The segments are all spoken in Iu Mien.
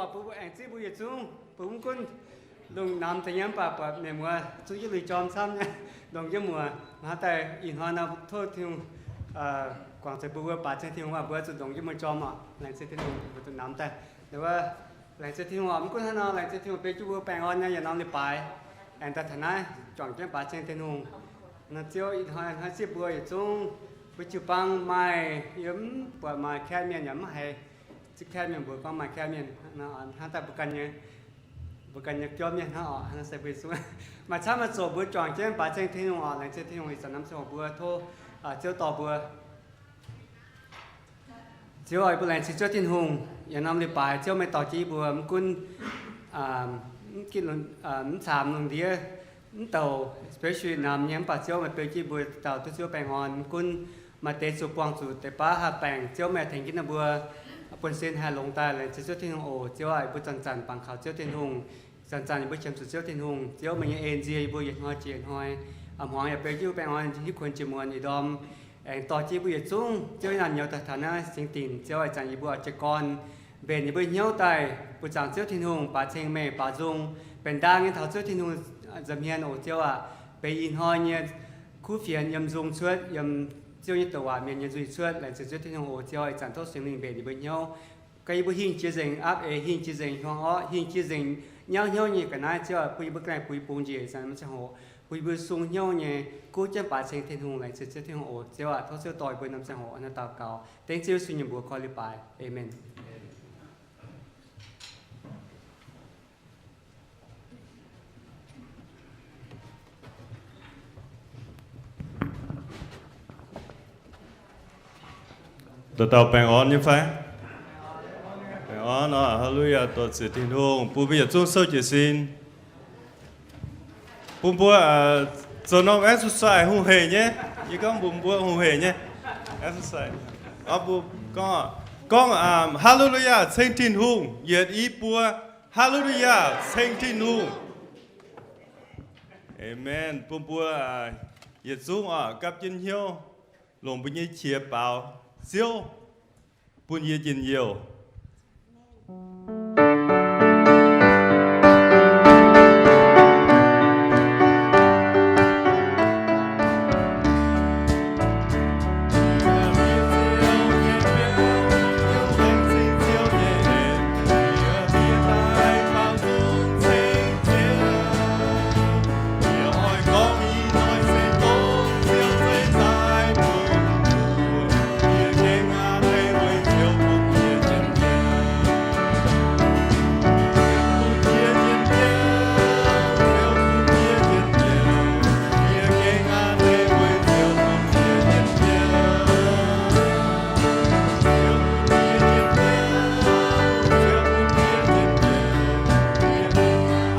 Mbuo aengx zipv mbuo yietc zungv, mbuo mv gunv lungh namx deix nyei mv baac buatc mienh muoz zungv yietc lui jorm camv nyei, longc yietc muoz. Hnangv daaih ih hnoi nor tov Tin-Hungh guangc zuqc mbuo, mbuo baaix ceng Tin-Hungh, mbuo zuqc longc yietc muoz jorm oc. Laengz zingh Tin-Hungh, mbuo zuqc namx daaih. Laengz zingh Tin-Hungh oc. Mv gunv hnangv nor, laengz zingh Tin-Hungh beu jienv mbuo baengh orn nyei yietc norm leiz-baaix aengx daaih taux naaiv juangc jienv baaix ceng Tin-Hungh. Nor Ziouv ih hnoi hnoi zipv mbuo yietc zungv, mbuo jiu-baang maaih yiem, mv buatc maaih Kaeqv mienh yaac mv haiz, zipv Kaeqv mienh mbuox gorngv maaih Kaeqv mienh, hnangv daaih mbuo ganh nyei, mbuo ganh nyei biauv mienh hnangv oc. Hnangv se mbuo yietc zungv maaih camv maaih zoqc mbuo juangc jienv baaix ceng Tin-Hungh oc. Laengz zingh Tin-Hungh ih zanc namx ziangh hoc mbuo tov Ziouv dorh mbuo. Ziouv oix, mbuo laengz zingh Ziouv Tin-Hungh, yietc norm leiz-baaix Ziouv meih dorh jienv yie mbuo mv gunv mv caamx lungh ndiev, mv douc, especially namx nyei, mv baac Ziouv meih beu jienv mbuo dauh duqv Ziouv baengh orn. Mv gunv maaih deix zuqc buangh zuqc deix baav haih baengc, Ziouv meih tengx jienv ninh mbuo bun sin haih longx daaih. Laengz zingh Ziouv Tin-Hungh oc. Ziouv aac, mbuo zanc-zanc bangc kaux Ziouv Tin-Hungh, zanc-zanc yie mbuo qiemx zuqc Ziouv Tin-Hungh. Ziouv meih nyei en nzie yie mbuo yietc hnoi jiex hnoi, a'hmuangx yaac beu jienv baengh orn hiuv kuonx jiex muonz ih ndorm, aengx dorh jienv mbuo yietc zungv Ziouv naamh nyouz daaih taux naaiv singx dinc. Ziouv aac, zanc yie mbuo oix jiez gorn mbenc yie mbuo hnyouv daaih, mbuo zaangc Ziouv Tin-Hungh baaix ceng meih baaux nzung, mbenc ndaang nyei taux Ziouv Tin-Hungh nza'hmien oc. Ziouv aac, benx ih hnoi nyei kuv fienx yiem nzung cuotv, yiem Ziouv nyei douc waac mienh nyei nzuih cuotv. Laengz zingh Ziouv Tin-Hungh oc. Ziouv aac, ih zanc tov Singx Lingh mbenc yie mbuo hnyouv, gan yie mbuo hingh jiex nzengc, aapv eix hingh jiex nzengc, hiuang orqv hingh jiex nzengc, nyauv hnyouv nyei ga'naaiv. Ziouv aac, bun yie mbuo ga'naaiv bun yie bungx njiec ih zanc norm ziangh hoc, bun yie mbuo sung hnyouv nyei, kuv jienv baaix ceng Tin-Hungh. Laengz zingh Ziouv Tin-Hungh oc. Ziouv aac, tov Ziouv dorh yie mbuo norm ziangh hoc hnangv naaiv daux gaux, dengv Ziouv Yesu nyei mbuox koi leiz-baaix. Aamen. Dauh dauh baengh orn nyei fai? Baengh orn oc. Haleluya, dorh ziec Tin-Hungh bun mbuo yietc zungv souv jiez sin. Bun mbuo zoux norm exercise hungh heic nyei. Yie gorngv mbuox mbuo hungh heic nyei exercise. Mbuo gorngv, gorngv haleluya ceng Tin-Hungh. Yietc, i, buo. Haleluya ceng Tin-Hungh. Aamen. Bun mbuo yietc zungv oc gapv jienv hnyouv, longc mbuo nyei qiex baaux Ziouv bun yie njien-youh.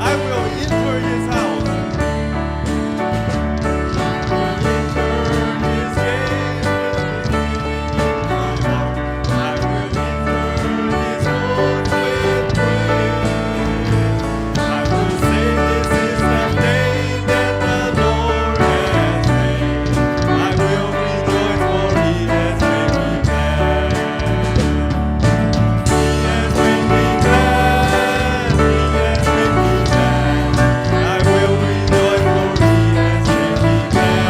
I will enter his house. Enter his gate with thanksgiving in my heart. I will enter his courts with praise. I will say, this is the day that the Lord has made. I will rejoice, for he has made me glad. He has made me glad. He has made me glad. I will rejoice, for he has made me glad.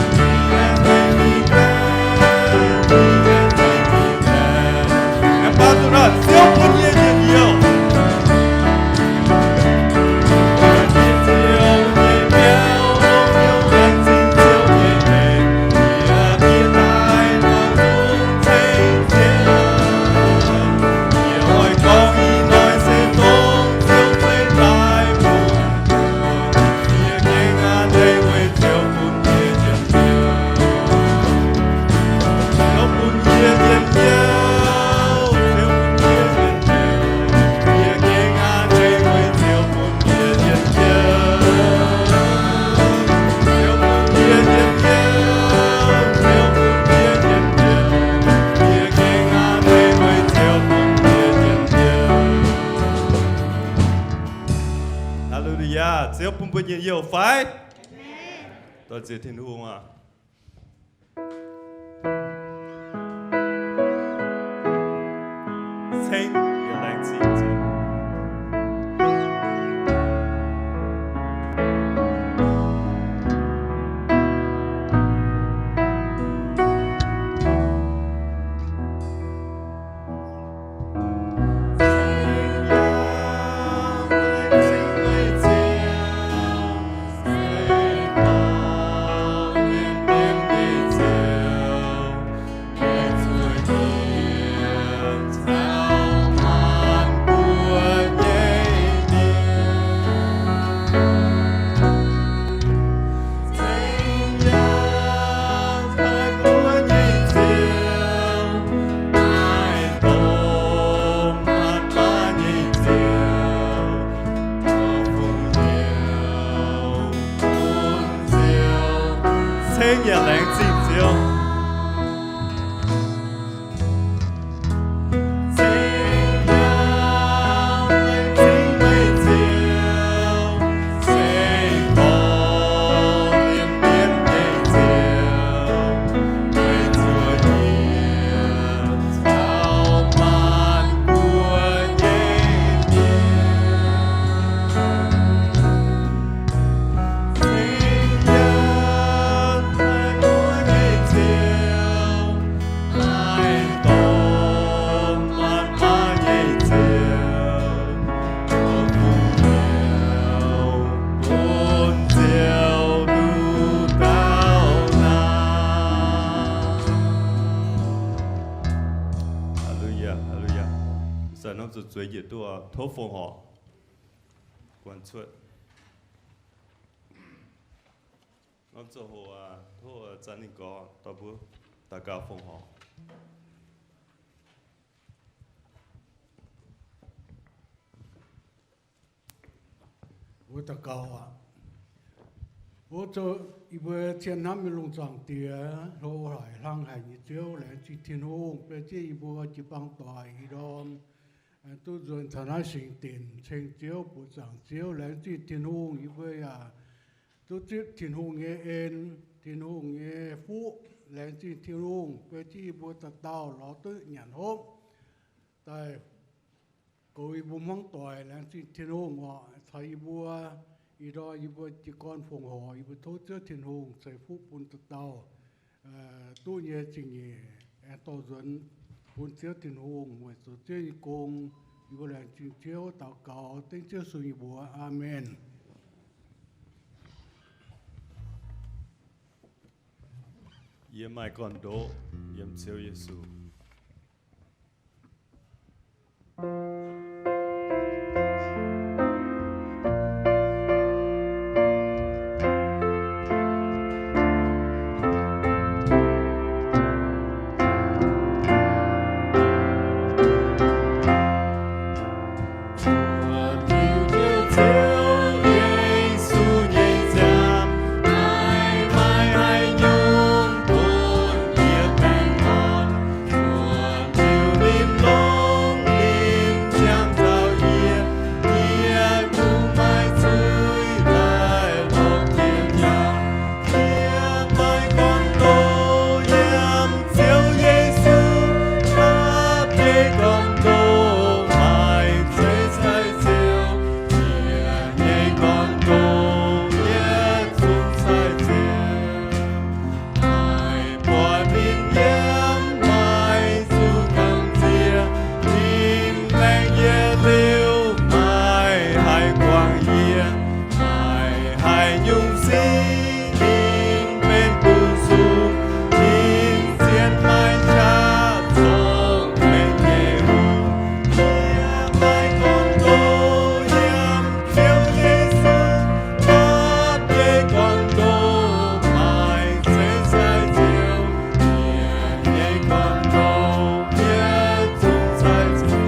He has made me glad. He has made me glad. Aengx baav zuqc nor, Ziouv bun yie njien-youh. Haleluya! Ziouv bun mbuo njien-youh fai? Dorh ziec Tin-Hungh aac. ceng yietc laengz zingh Ziouv. Ceng yietc laengz zingh Ziouv. Hallelujah, hallelujah. Ih zanc norm zuqc zueiz njiec duqv, tov fongc horc. Guanh cuotv. Norm ziangh hoc tov zanc ninh gorx dorh mbuo daux gaux fongc horc. Mbuo daux gaux aqv. O Ziouv, yie mbuo cien hnamv nyei lungh zaangc Diex, hlo haic hlang haic nyei Ziouv, laengz zingh Tin-Hungh beiv jienv yie mbuo jiu-baang doic ih ndorm duqv nzuonx taux naaiv singx dinc ceng Ziouv, buoqc zaangc Ziouv. Laengz zingh Tin-Hungh, yie mbuo yaac duqv zipv Tin-Hungh nyei en, Tin-Hungh nyei fuqv. Laengz zingh Tin-Hungh beiv jienv yie mbuo dauh dauh lorz duqv nyanc hopv daaih goux yie mbuo hmuangv doic. Laengz zingh Tin-Hungh oc, caux yie mbuo ih ndorm yie mbuo jiez gorn fongc horc, yie mbuo tov Ziouv Tin-Hungh ceix fuqv bun dauh dauh, duqv nyei zingh nyeic aengx dorh nzuonx bun Ziouv Tin-Hungh weic zoux Ziouv nyei gong. Yie mbuo laengz zingh Ziouv daux gaux dengv Ziouv Yesu nyei mbuox. Aamen. Yie maaih gorn-ndoqv yiem Ziouv Yesu.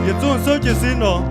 Yietc zungv souv jiez sin oc.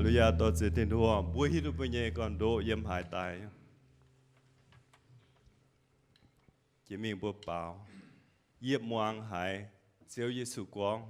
Aa, dorh ziec Tin-Hungh, mbuo hiuv duqv mbuo nyei gorn-ndoqv yiem haaix daaih. Jiex mingh mbuo baaux, yie muangx haiz Ziouv Yesu gorngv.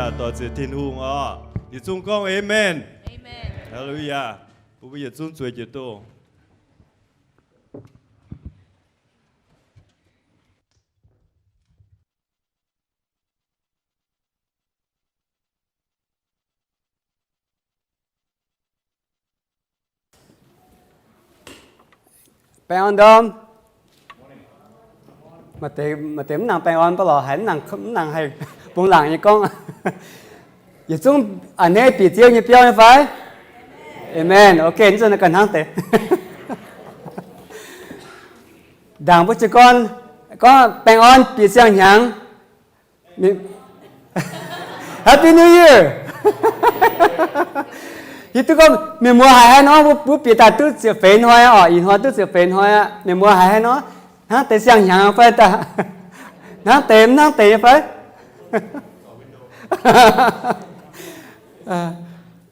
Aa, dorh ziec Tin-Hungh oc. Yietc zungv gorngv Amen. Aa, yietc zungv zueiz jiex duqv. Baengh orn ndorm. Maaih deix mv nangc baengh orn, mv baac lorz haiz mv nangc haih bungx laangc nyei gorngv. Yietc zungv a'hneiv bieqc Ziouv nyei biauv nyei fai? Amen. Ok, naaiv zanc ganh hnangv deix. Ndaangc mbuo jiez gorn gorngv baengh orn bieqc siang-hnyangx. Happy New Year! Hiuv duqv gorngv mienh muoz haiz haaix nor, mbuo bieqc daaih duqv ziepc feix hnoi oc, ih hnoi duqv ziepc feix hnoi aqv. Mienh muoz haiz haaix nor, hnangv deix siang-hnyangx fai daaih, hnangv deix mv hnangv deix nyei fai?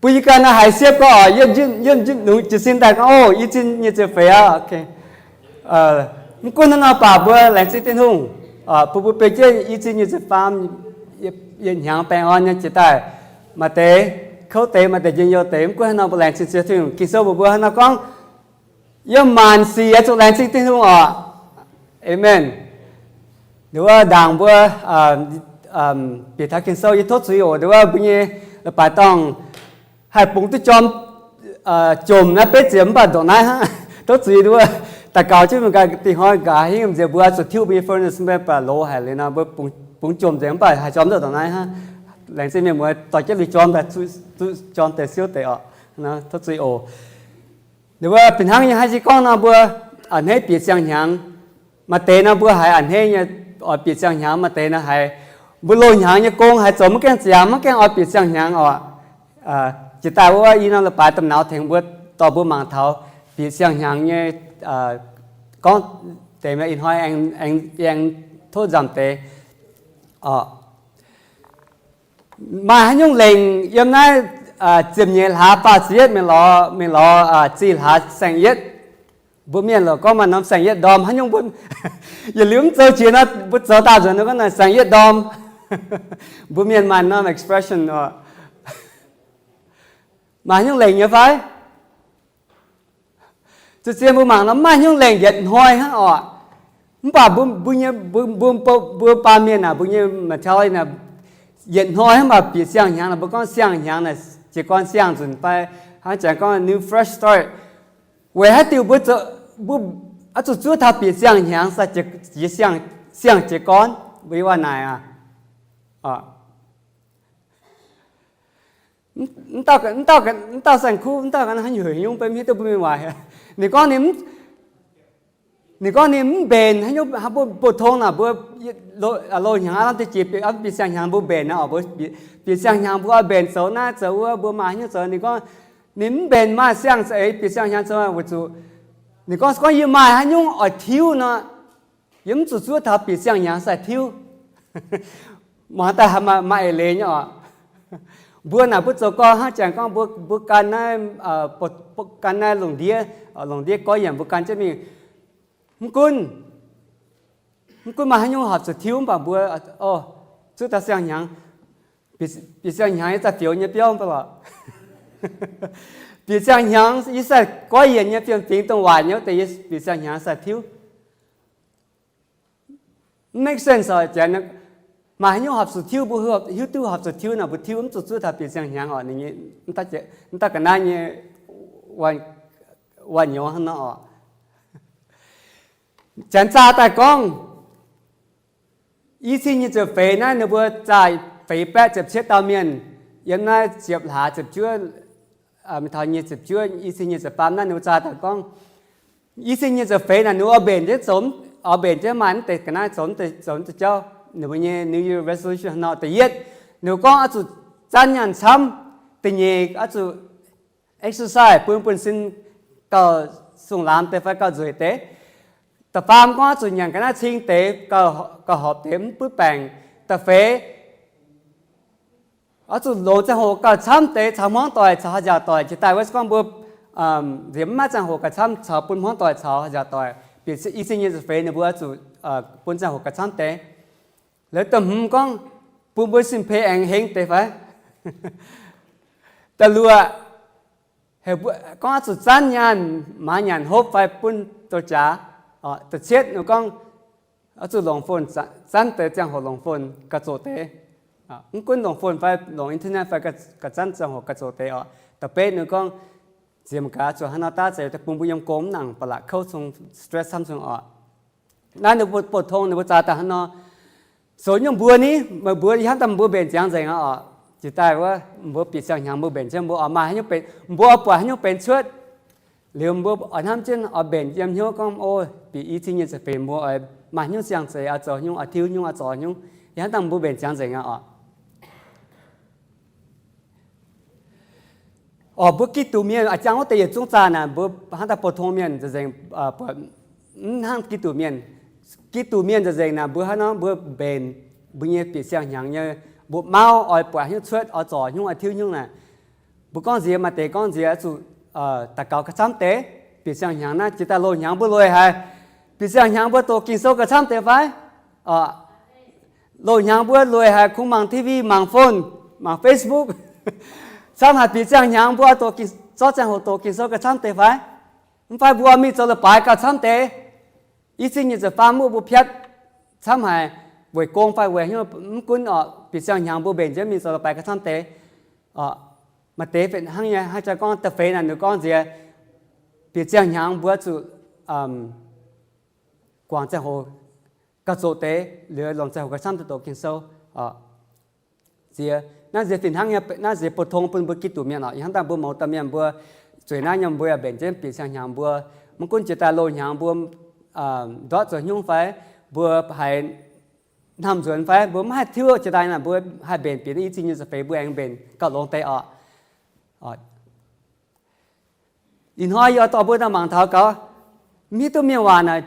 Bun yie ganh haiz siepv gorngv oc, yie nungx jiez sin daaih gorngv, o, i zin nyic ziepc feix aqv. Mv gunv hnangv nor baac mbuo laengz zingh Tin-Hungh bun mbuo beu jienv i zin nyic ziepc faam yietc hnyangx baengh orn nyei jiex daaih. Maaih deix kouv deix, maaih deix njien-youh deix, mv gunv hnangv nor mbuo laengz zingh Tin-Hungh. Ging-Sou mbuox mbuo hnangv nor gorngv, yiem maanc sic yaac zuqc laengz zingh Tin-Hungh oc. Amen. Nduov wuov ndaangc mbuo bieqc taux Ging-Sou yie tov zuiz oc. Nduov wuov mbuo nyei leiz-baaix dorngh haih bungx duqv jorm, jomc naaiv betv ziepc mv baac ndongc naaiv hnangv. Tov zuiz nduov wuov daux gaux jienv mingh gaax, dingh hnoi gaax hingv nziex mbuo zuqc tiuv mbuo nyei furnace mv baac loz haic liuz nor mbuo bungx jomc nzengc mv baac haih jorm ndongc naaiv hnangv. Laengz zingh mienh muoz dorh jienv lui jorm daaih, zuqv jorm deix siouv deix oc. Tov zuiz oc. Ninh mbuo fih hnangv nyei haiz jiex gorngv nor, mbuo a'hneiv bieqc siang-hnyangx. Maaih deix nor mbuo haiz a'hneiv nyei oix bieqc siang-hnyangx, maaih deix nor haiz mbuo loz-hnyangx nyei gong haiz zoux maiv gaengh ziangx, maiv gaengh oix bieqc siang-hnyangx oc. Jiex daaih wuov i norm leiz-baaix domh nauz tengx mbuo, dorh mbuo mangc taux bieqc siang-hnyangx nyei gorngv deix ih hnoi aengx tov nzamc deix oc. Maaih haaix nyungc lengc yiem naaiv ziepc nyeic hlaax faah ziepc yietv mingh lorz, mingh lorz zih hlaax saeng-yietv. Mbuo mienh lorz gorngv maaih norm saeng-yietv ndorm haaix nyungc mbuo yietc liuz mv zoux jiex nor, mbuo zoux daaih nzunc nor gorngv naaiv saeng-yietv ndorm. Mbuo mienh maaih norm expression oc. Maaih haaix nyungc lengc nyei fai? Zuqc zien mbuo mangc nor maaih haaix nyungc lengc yietc hnoi hnangv oc. Mv baac mbuo, mbuo, mbuo baamh mienh naaic, mbuo nyei mentality naaic, yietc hnoi hnangv, mv baac bieqc siang-hnyangx naaic, mbuo gorngv siang-hnyangx naaic, jiez gorn siang nzunc fai hnangv jangx gorngv new fresh start. Weic haaix diuc mbuo, mbuo oix zuqc zuov taux bieqc siang-hnyangx sai jiex, siang jiez gorn? Mbuo yie waac naaic aqv. Mv dauh saeng-kuv, mv dauh ga'naaiv haaix nyungc, haaix nyungc, mv hiuv duqv mbuo mienh waac. Ninh gorngv ninh, ninh gorngv ninh mv mbenc haaix nyungc, mbuo tong naaic mbuo loz-hnyangx aav lamh deix jiex bieqc siang-hnyangx mbuo mbenc aqv. Mbuo bieqc siang-hnyangx mbuo oix mbenc zoux naaiv zoux wuov, mbuo maaih haaix nyungc zoux. Ninh gorngv ninh mv mbenc, maaih siang-za'eix bieqc siang-hnyangx zoux weic zuqc ninh gorngv, gorngv yie maaih haaix nyungc oix tiuv nor, yie mv zuqc zuov taux bieqc siang-hnyangx sai tiuv. Mangc daaih maaih eix leiz nyei oc. Mbuo naaic mbuo zoux gau hnangv jangx gorngv mbuo, mbuo gan naaiv, gan naaiv lungh ndiev, lungh ndiev gorx-youz mbuo gan jienv mingh. Mv gunv, mv gunv maaih haaix nyungc horpc zuqc tiuv mv baac mbuo zuov taux siang-hnyangx. Bieqc siang-hnyangx yie zaah fioux nyei biauv mv baac lorqc. Bieqc siang-hnyangx yie sai gorx-youz nyei fiem-fingx dongh waaic nyei wuov deix yie bieqc siang-hnyangx sai tiuv. Mv make sense oc. Janx maaih haaix nyungc horpc zuqc tiuv, mbuo hiuv duqv horpc zuqc tiuv naaic mbuo tiuv, mv zuqc zuov taux bieqc siang-hnyangx oc. Mv daaih ga'naaiv nyei waac-nyouz hnangv nor oc. Janx zaah daaih gorngv, i cin nyic ziepc feix naaiv ninh mbuo zaah feix baeqv ziepc cietv dauh mienh yiem naaiv ziepc hlaax ziepc juov, mingh taux nyic ziepc juov, i cin nyic ziepc faam naaiv ninh mbuo zaah daaih gorngv, i cin nyic ziepc feix naaic ninh mbuo oix mbenc jienv zoux, oix mbenc jienv maaih mv deix ga'naaiv zoux, zoux mv deix jauv. Ninh mbuo nyei New Year resolution hnangv nor, da'yietv ninh mbuo gorngv oix zuqc zanv nyaanh camv. Da'nyeic oix zuqc exercise, bun buonv-sin gauh sung-laamx deix fai gauh nzueic deix. Da'faam gorngv oix zuqc nyanc ga'naaiv cing deix, gauh horpc deix, mv butv baengc. Da'feix oix zuqc longc ziangh hoc gauh camv deix caux hmuangv doic caux haaix nziaauc doic. Jiex daaih wuov se gorngv mbuo nziex mv maaih ziangh hoc gauh camv caux bun hmuangv doic caux haaix nziaauc doic. Bieqc i cin nyic ziepc feix ninh mbuo oix zuqc bun ziangh hoc gauh camv deix. Liuz da'hmz gorngv bun mbuo sin-peix aengx hengx deix fai? Da'luoqc gorngv oix zuqc zanv nyaanh, maaiz nyanc hopv fai bun douz-jaax. Da'cietv ninh gorngv oix zuqc longc phone, zanv deix ziangh hoc longc phone gauh zoqc deix. Mv gunv longc phone fai longc internet fai gauh zanv ziangh hoc gauh zoqc deix oc. Da'betv ninh gorngv nziex mangc gaax zuqc haaix nor daav zeiz daaih bun mbuo yiem gong mv nangc ba'laqc kouv cong stress camv cong oc. Naaiv ninh mbuo buoz-tong ninh mbuo zaah daaih hnangv nor. Zoux nyungc mbuo ni, meih mbuo ih hnamv daaih mbuo mbenc ziangx nzengc aqv oc. Jiex daaih wuov mbuo bieqc siang-hnyangx mbuo mbenc jienv mbuo oix maaih haaix nyungc benx, mbuo oix buatc haaix nyungc benx cuotv. Liuz mbuo oix hnamv jienv oix mbenc yiem hnyouv gorngv, o, bieqc i cin nyic ziepc feix mbuo oix maaih haaix nyungc siang-zeix, oix zoux haaix nyungc, oix tiuv haaix nyungc, oix zorc haaix nyungc. Ih hnamv daaih mbuo mbenc ziangx nzengc aqv oc. Oc, mbuo Giduc mienh a'jangv wuov deix yietc zungv zaah naaic, mbuo hnangv daaih pou-tong mienh nzengc, mv hnangv Giduc mienh. Giduc mienh nzengc naaic mbuo hnangv nor mbuo mbenc mbuo nyei bieqc siang-hnyangx nyei mba'mauv oix buatc haaix nyungc cuotv, oix zorc haaix nyungc, oix tiuv haaix nyungc naaic. Mbuo gorngv nziex, maaih deix gorngv nziex oix zuqc daux gaux gauh camv deix. Bieqc siang-hnyangx naaiv jiex daaih loz-hnyangx mbuo loz-haic, bieqc siang-hnyangx mbuo doqc Ging-Sou gauh camv deix fai? Loz-hnyangx mbuo loz-haic kungx mangc T V, mangc phone, mangc Facebook. Camv haic bieqc siang-hnyangx mbuo oix doqc, zorqv ziangh hoc doqc Ging-Sou gauh camv deix fai? Mv fai mbuo mingh zoux leiz-baaix gauh camv deix. I cin nyic ziepc faam wuov mbuo piatv camv haic, weic gong fai weic haaix nyungc mv gunv oc, bieqc siang-hnyangx mbuo mbenc jienv mingh zoux leiz-baaix gauh camv deix. Maaih deix hnangv nyei, hnangv jaa gorngv da'feix naaic ninh gorngv nziex bieqc siang-hnyangx mbuo zuqc guangc ziangh hoc gauh zoqc deix, liuz longc ziangh hoc gauh camv deix doqc Ging-Sou. Nziex naaiv nziex fih hnangv nyei, naaiv nziex pou-tong bun mbuo Giduc mienh oc. Ih hnamv daaih mbuo mouz dauh mienh mbuo Zueiz naaiv nyei mbuo yaac mbenc jienv bieqc siang-hnyangx mbuo. Maiv gunv jiex daaih loz-hnyangx mbuo ndortv zoux haaix nyungc fai mbuo haiz hnamv nzuonx fai mbuo maiv haih tiuv jiex daaih naaic, mbuo haih mbenc bieqc naaiv i zingh nyei za'feix mbuo aengx mbenc gauh longx deix oc. Ih hnoi yie oix dorh mbuo daaih mangc taux gaux, mv hiuv duqv mienh waac naaic,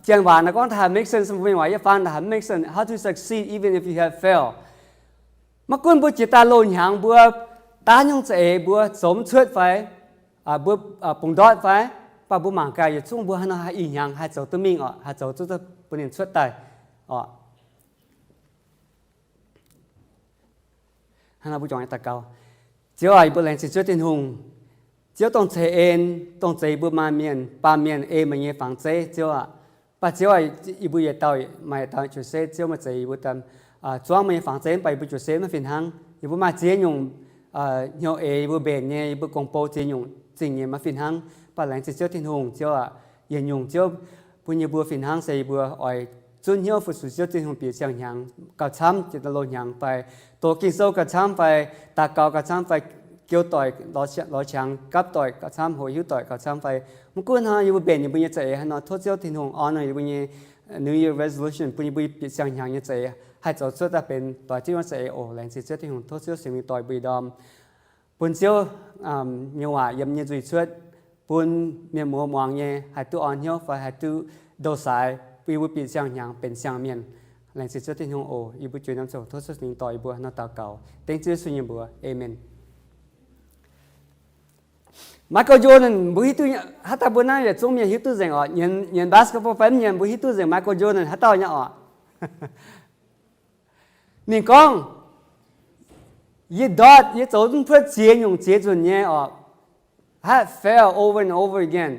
janx waac naaic gorngv taux make sense, mbuo mienh waac yie faan taux make sense, how to succeed even if you have failed. Maiv gunv mbuo jiex daaih loz-hnyangx mbuo daav nyungc za'eix mbuo zoux mv cuotv fai mbuo bungx ndortv fai, mv baac mbuo mangc gaax yietc zungv mbuo haaix nor haih ih hnyangx haih zoux duqv mingh oc, haih zoux duqv bun ninh cuotv daaih oc. Hnangv naaiv mbuo juangc daux gaux. Ziouv aac, yie mbuo laengz zingh Ziouv Tin-Hungh. Ziouv dongh ceix en, dongh zeix mbuo maaih mienh, baamh mienh ei meih nyei fangx zeiv, Ziouv aac. Mv baac Ziouv aac, yie mbuo yietc dauh maaih dauh jiu-seix, Ziouv meih zeix yie mbuo zuangv meih nyei fangx zeiv, mv baac yie mbuo jiu-seix maiv fih hnangv. Yie mbuo maaih ziex nyungc hnyouv eix yie mbuo mbenc nyei, yie mbuo gong-bou ziex nyungc zingh nyei maiv fih hnangv. Mv baac laengz zingh Ziouv Tin-Hungh, Ziouv aac, yietc nyungc Ziouv bun yie mbuo fih hnangv se yie mbuo oix zunv hnyouv fu-sux Ziouv Tin-Hungh bieqc siang-hnyangx gauh camv, jiex daaih loz-hnyangx fai doqc Ging-Sou gauh camv fai daux gaux gauh camv fai geu doic lorz qangx gapv doic gauh camv, hoqc hiuv doic gauh camv fai mv gunv hnangv yie mbuo mbenc yie mbuo nyei za'eix haaix nor, tov Ziouv Tin-Hungh honor yie mbuo nyei New Year resolution, bun yie mbuo bieqc siang-hnyangx nyei za'eix haih zoux cuotv daaih benx doix Ziouv nyei za'eix oc. Laengz zingh Ziouv Tin-Hungh, tov Ziouv Singx Lingh dorh yie mbuo i ndorm bun Ziouv nyei waac yiem nyei nzuih cuotv, bun mienh muoz muangx nyei haih duqv orn hnyouv fai haih duqv ndou-saaix, bun yie mbuo bieqc siang-hnyangx benx siang-mienh. Laengz zingh Ziouv Tin-Hungh oc. Yie mbuo juix norm ziangh hoc tov Ziouv Singx Lingh dorh yie mbuo nor daux gaux dengv Ziouv Yesu nyei mbuox. Aamen. Michael Jordan, mbuo hiuv duqv, haaix dauh mbuo naaiv yietc zungv mienh hiuv duqv nzengc oc. Nyienz basketball fai mv nyienz mbuo hiuv duqv nzengc Michael Jordan haaix dauh nyei oc. Ninh gorngv, yie ndortv, yie zoux mv cuotv ziex nyungc ziex nzunc nyei oc, have failed over and over again.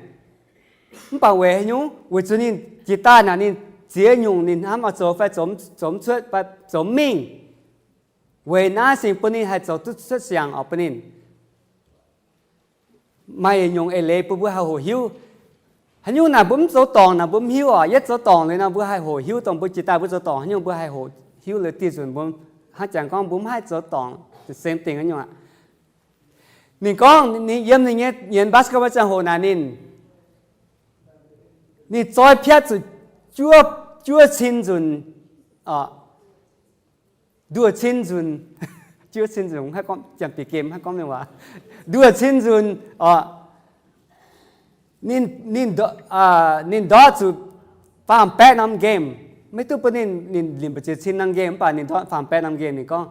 Mv baac weic haaix nyungc? Weic zuqc ninh jiex daaih naaic ninh ziex nyungc ninh hnamv oix zoux fai zoux mv cuotv fai zoux mv mingh. Weic naaiv cingx bun ninh haih zoux duqv cuotv siang oc bun ninh. Maaih yietc nyungc eix leiz bun mbuo haih hoqc hiuv. Haaix nyungc naaic mbuo mv zoux dorngc naaic mbuo mv hiuv oc. Yietv zoux dorngc liuz nor mbuo haih hoqc hiuv, dongh mbuo jiex daaih mbuo zoux dorngc haaix nyungc mbuo haih hoqc hiuv liuz dieh nzunc mbuo hnangv jangx gorngv mbuo mv haih zoux dorngc the same thing hnangv nyungc aqv. Ninh gorngv ninh yiem ninh nyei nyienz basketball ziangh hoc naaic ninh, ninh zoi piatv zuqc juov, juov cin nzunc, nduoh cin nzunc, juov cin nzunc, janx-bieqc gemh hnangv gorngv mienh waac, nduoh cin nzunc oc. Ninh, ninh ndortv zuqc faam-baeqv norm game. Maiv duqv bun ninh, ninh limc mbu'ziex cin norm game mv baac ninh ndortv faam-baeqv norm game. Ninh gorngv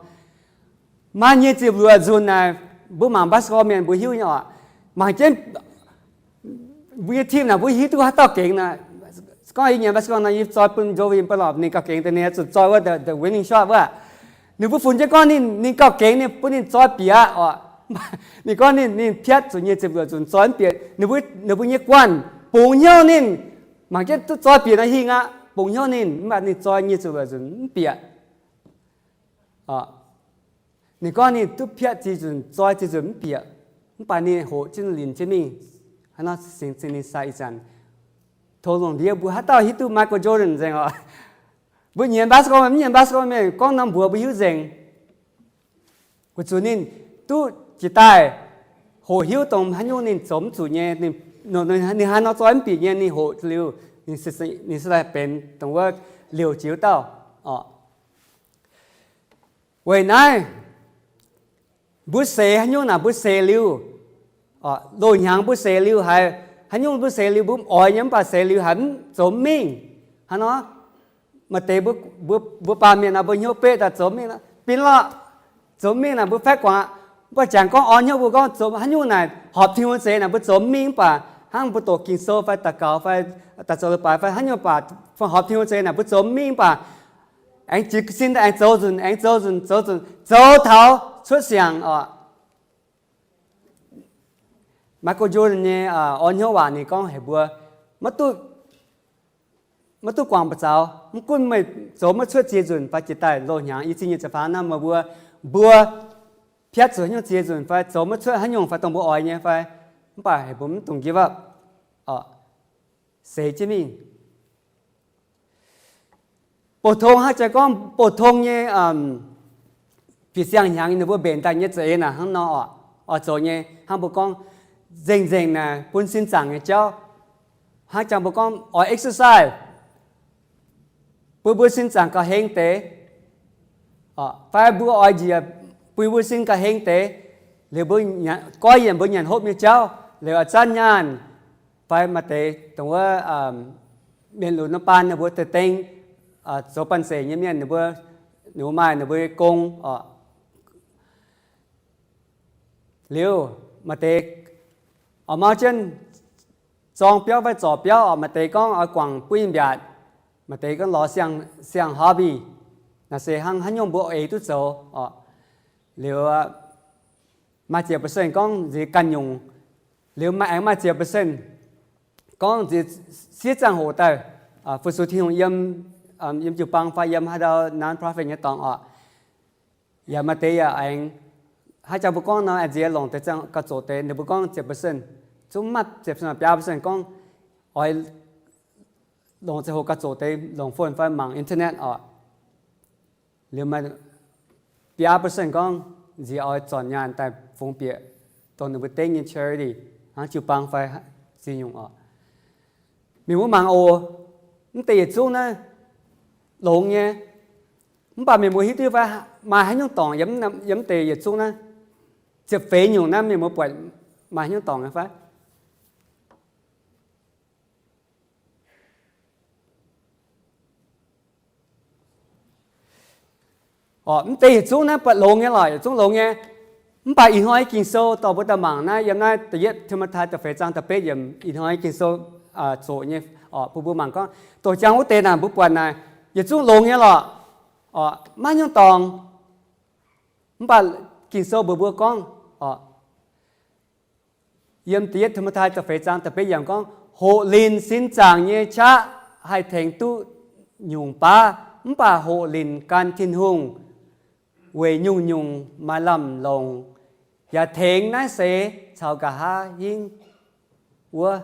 maaih nyic ziepc luoqc nzunc naaic, mbuo mangc basketball mienh mbuo hiuv nyei oc. Mangc jienv mbuo nyei team naaic mbuo hiuv duqv haaix dauh gengx naaic. Gorngv yie nyienz basketball nor yie zoi bun Joey Ballard ninh gauh gengx daaih, ninh zuqc zoi wuov the winning shot wuov. Ninh mbuo funx jienv gorngv ninh, ninh gauh gengx, ninh bun ninh zoi bieqc aqv oc. Ninh gorngv ninh, ninh piatv zuqc nyic ziepc luoqc nzunc zoi mv bieqc. Ninh mbuo, ninh mbuo nyei guanh bungx hnyouv ninh, mangc jienv duqv zoi bieqc nor hingh aqv, bungx hnyouv ninh, mv baac ninh zoi nyic ziepc luoqc nzunc mv bieqc. Ninh gorngv ninh duqv piatv ziex nzunc, zoi ziex nzunc mv bieqc, mv baac ninh hoqc jienv linc jienv mingh. Hnangv nor Singx Lingh sai ih zanc tov lungh ndiev mbuo haaix dauh hiuv duqv Michael Jordan nzengc oc. Mbuo nyienz basketball mienh, mv nyienz basketball mienh, gorngv norm mbuox mbuo hiuv nzengc. Weic zuqc ninh duqv jiex daaih hoqc hiuv dongh haaix nyungc ninh zoux mv zuqc nyei, ninh haaix nor zoi mv bieqc nyei, ninh hoqc liuz, ninh se daaih benx dongh wuov liouh jiex wuov dauh oc. Weic naaiv, mbuo seix haaix nyungc naaic mbuo seix liuz, loz-hnyangx mbuo seix liuz haiz, haaix nyungc mbuo seix liuz mbuo oix nyei mv baac seix liuz haiz mv zoux mingh. Hnangv nor, maaih deix mbuo, mbuo baamh mienh naaic mbuo hnyouv beqv daaih zoux mingh, bin lorqc, zoux mingh naaic mbuo faeqv guangc aqv. Mv baac jangx gorngv orn hnyouv mbuo gorngv zoux haaix nyungc naaic horpc Tin-Hungh za'eix naaic mbuo zoux mingh mv baac hnangv mbuo doqc Ging-Sou fai daux gaux fai daaih zoux leiz-baaix fai haaix nyungc baac fai horpc Tin-Hungh za'eix naaic mbuo zoux mingh mv baac aengx jiez sin daaih aengx zoux nzunc, aengx zoux nzunc, zoux nzunc, zoux taux cuotv siang oc. Michael Jordan nyei orn hnyouv waac ninh gorngv haic mbuo, maiv duqv, maiv duqv guangc ba'zaux. Mv gunv meih zoux maiv cuotv ziex nzunc fai jiex daaih loz-hnyangx i zingh nyei ziepc faam naaiv meih mbuo, mbuo piatv zuqc haaix nyungc ziex nzunc fai zoux maiv cuotv haaix nyungc fai dongh mbuo oix nyei fai, mv baac haic mbuo mv dungx give up, seix jienv mingh. Bouc tong hnangv jaax gorngv bouc tong nyei bieqc siang-hnyangx ninh mbuo mbenc daaih nyei za'eix naaic hnangv nor oc. Oix zoux nyei hnangv mbuo gorngv nzengc-nzengc naaic bun sin zaangc nyei jauv. Hnangv jangx mbuo gorngv oix exercise, bun mbuo sin zaangc gauh heng deix, fai mbuo oix njiec bun mbuo sin gauh heng deix, liuz mbuo goiv yienc mbuo nyanc hopv nyei jauv, liuz oix zanv nyaanh, fai maaih deix dongh wuov mienh lunx norm baan ninh mbuo deix deng zoux banh zeic nyei mienh, ninh mbuo, ninh mbuo maaih ninh mbuo nyei gong oc. Liuz maaih deix oix mau jienv zorng biauv fai zorc biauv oc. Maaih deix gorngv oix guangc buov nyei mbiaatc, maaih deix gorngv lorz siang-hobby. Naaiv se hnangv haaix nyungc mbuo eix duqv zoux oc. Liuz maaih ziepc percent gorngv nziex ganh nyungc. Liuz maaih aengx maaih ziepc percent gorngv nziex siev ziangh hoc daaih, fu-sux Tin-Hungh yiem, yiem jiu-baang fai yiem haaix dauh non-profit nyei dorngx oc. Yaac maaih deix yaac aengx hnangv jangx mbuo gorngv nor, nziex longc deix ziangh gauh zoqc deix, ninh mbuo gorngv ziepc percent, zungv maaih ziepc percent, biaa percent gorngv oix longc ziangh hoc gauh zoqc deix longc phone fai mangc internet oc. Liuz maaih biaa percent gorngv nziex oix zornc nyaanh daaih fungx bieqc dongh ninh mbuo dengv nyei charity, hnangv jiu-baang fai ziex nyungc oc. Mienh mbuo mangc oc, mv deix yietc zungv naaiv longx nyei. Mv baac mienh mbuo hiuv duqv fai maaih haaix nyungc dorngc yiem mv deix yietc zungv naaiv? Ziepc feix nyungc naaiv mienh mbuo buatc maaih haaix nyungc dorngc nyei fai? Mv deix yietc zungv naaiv buatc longx nyei lorqc, yietc zungv longx nyei. Mv baac ih hnoi Ging-Sou dorh mbuo daaih mangc naaiv, yiem naaiv da'yietv Ti^mo^tai da'feix zaang da'betv yiemc, ih hnoi Ging-Sou zoqc nyei oc, bun mbuo mangc gorngv doqc jangx wuov deix naaic mbuo buatc naaic yietc zungv longx nyei lorqc, maiv nyungc dorngc. Mv baac Ging-Sou mbuox mbuo gorngv oc, yiem da'yietv Ti^mo^tai da'feix zaang da'betv yiemc gorngv, hoqc linc sin zaangc nyei qaqv haih tengx duqv nyungc baav, mv baac hoqc linc gan Tin-Hungh weic nyungc-nyungc maaih lamh longc, yaac tengx naaiv seix caux nqa'haav hingv wuov.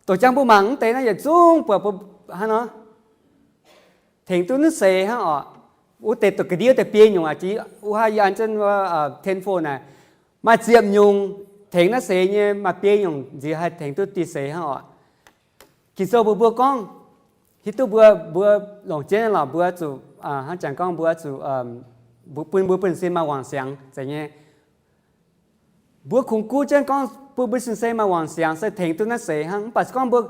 Doqc jangx mbuo mangc mv deix naaiv yietc zungv buatc hnangv nor, tengx duqv naaiv seix hnangv oc. Wuov deix doqc ga'ndiev deix biei nyungc aqv. Wuov haaix yie an jienv wuov ten fold naaic, maaih ziepc nyungc tengx naaiv seix nyei, maaih biei nyungc nziex haih tengx duqv dieh seix hnangv oc. Ging-Sou mbuox mbuo gorngv, hiuv duqv mbuo, mbuo longc jienv lorqc, mbuo zuqc hnangv jangx gorngv mbuo zuqc bun mbuo buonv-sin maaih wangc siangx zeiz nyei. Mbuo kungx guv jienv gorngv bun mbuo buonv-sin maaih wangc siangx se tengx duqv naaiv seix hnangv. Mv baac se gorngv mbuo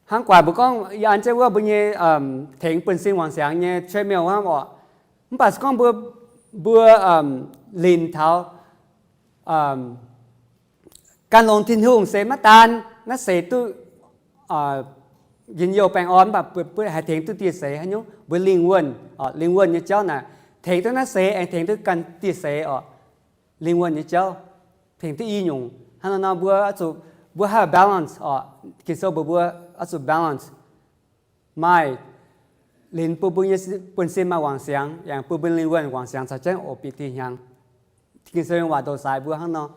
hnangv guaax mbuo gorngv yie an jienv wuov mbuo nyei tengx buonv-sin wangc siangx nyei treadmill hnangv oc. Mv baac se gorngv mbuo, mbuo linc taux gan longx Tin-Hungh se maiv daan naaiv seix duqv njien-youh baengh orn, mv baac mbuo haih tengx duqv dieh seix haaix nyungc? Mbuo lingh wuonh, lingh wuonh nyei jauv naaic tengx duqv naaiv seix aengx tengx duqv gan dieh seix oc. Lingh wuonh nyei jauv tengx duqv i nyungc. Hnangv naaiv nor mbuo zuqc, mbuo haih balance oc. Ging-Sou mbuox mbuo oix zuqc balance, maaih linc bun mbuo nyei buonv-sin maaih wangc siangx, yaac bun mbuo lingh wuonh wangc siangx caux jienv oc bieqc dieh hnyangx. Ging-Sou nyei waac ndoh saaix mbuo hnangv nor.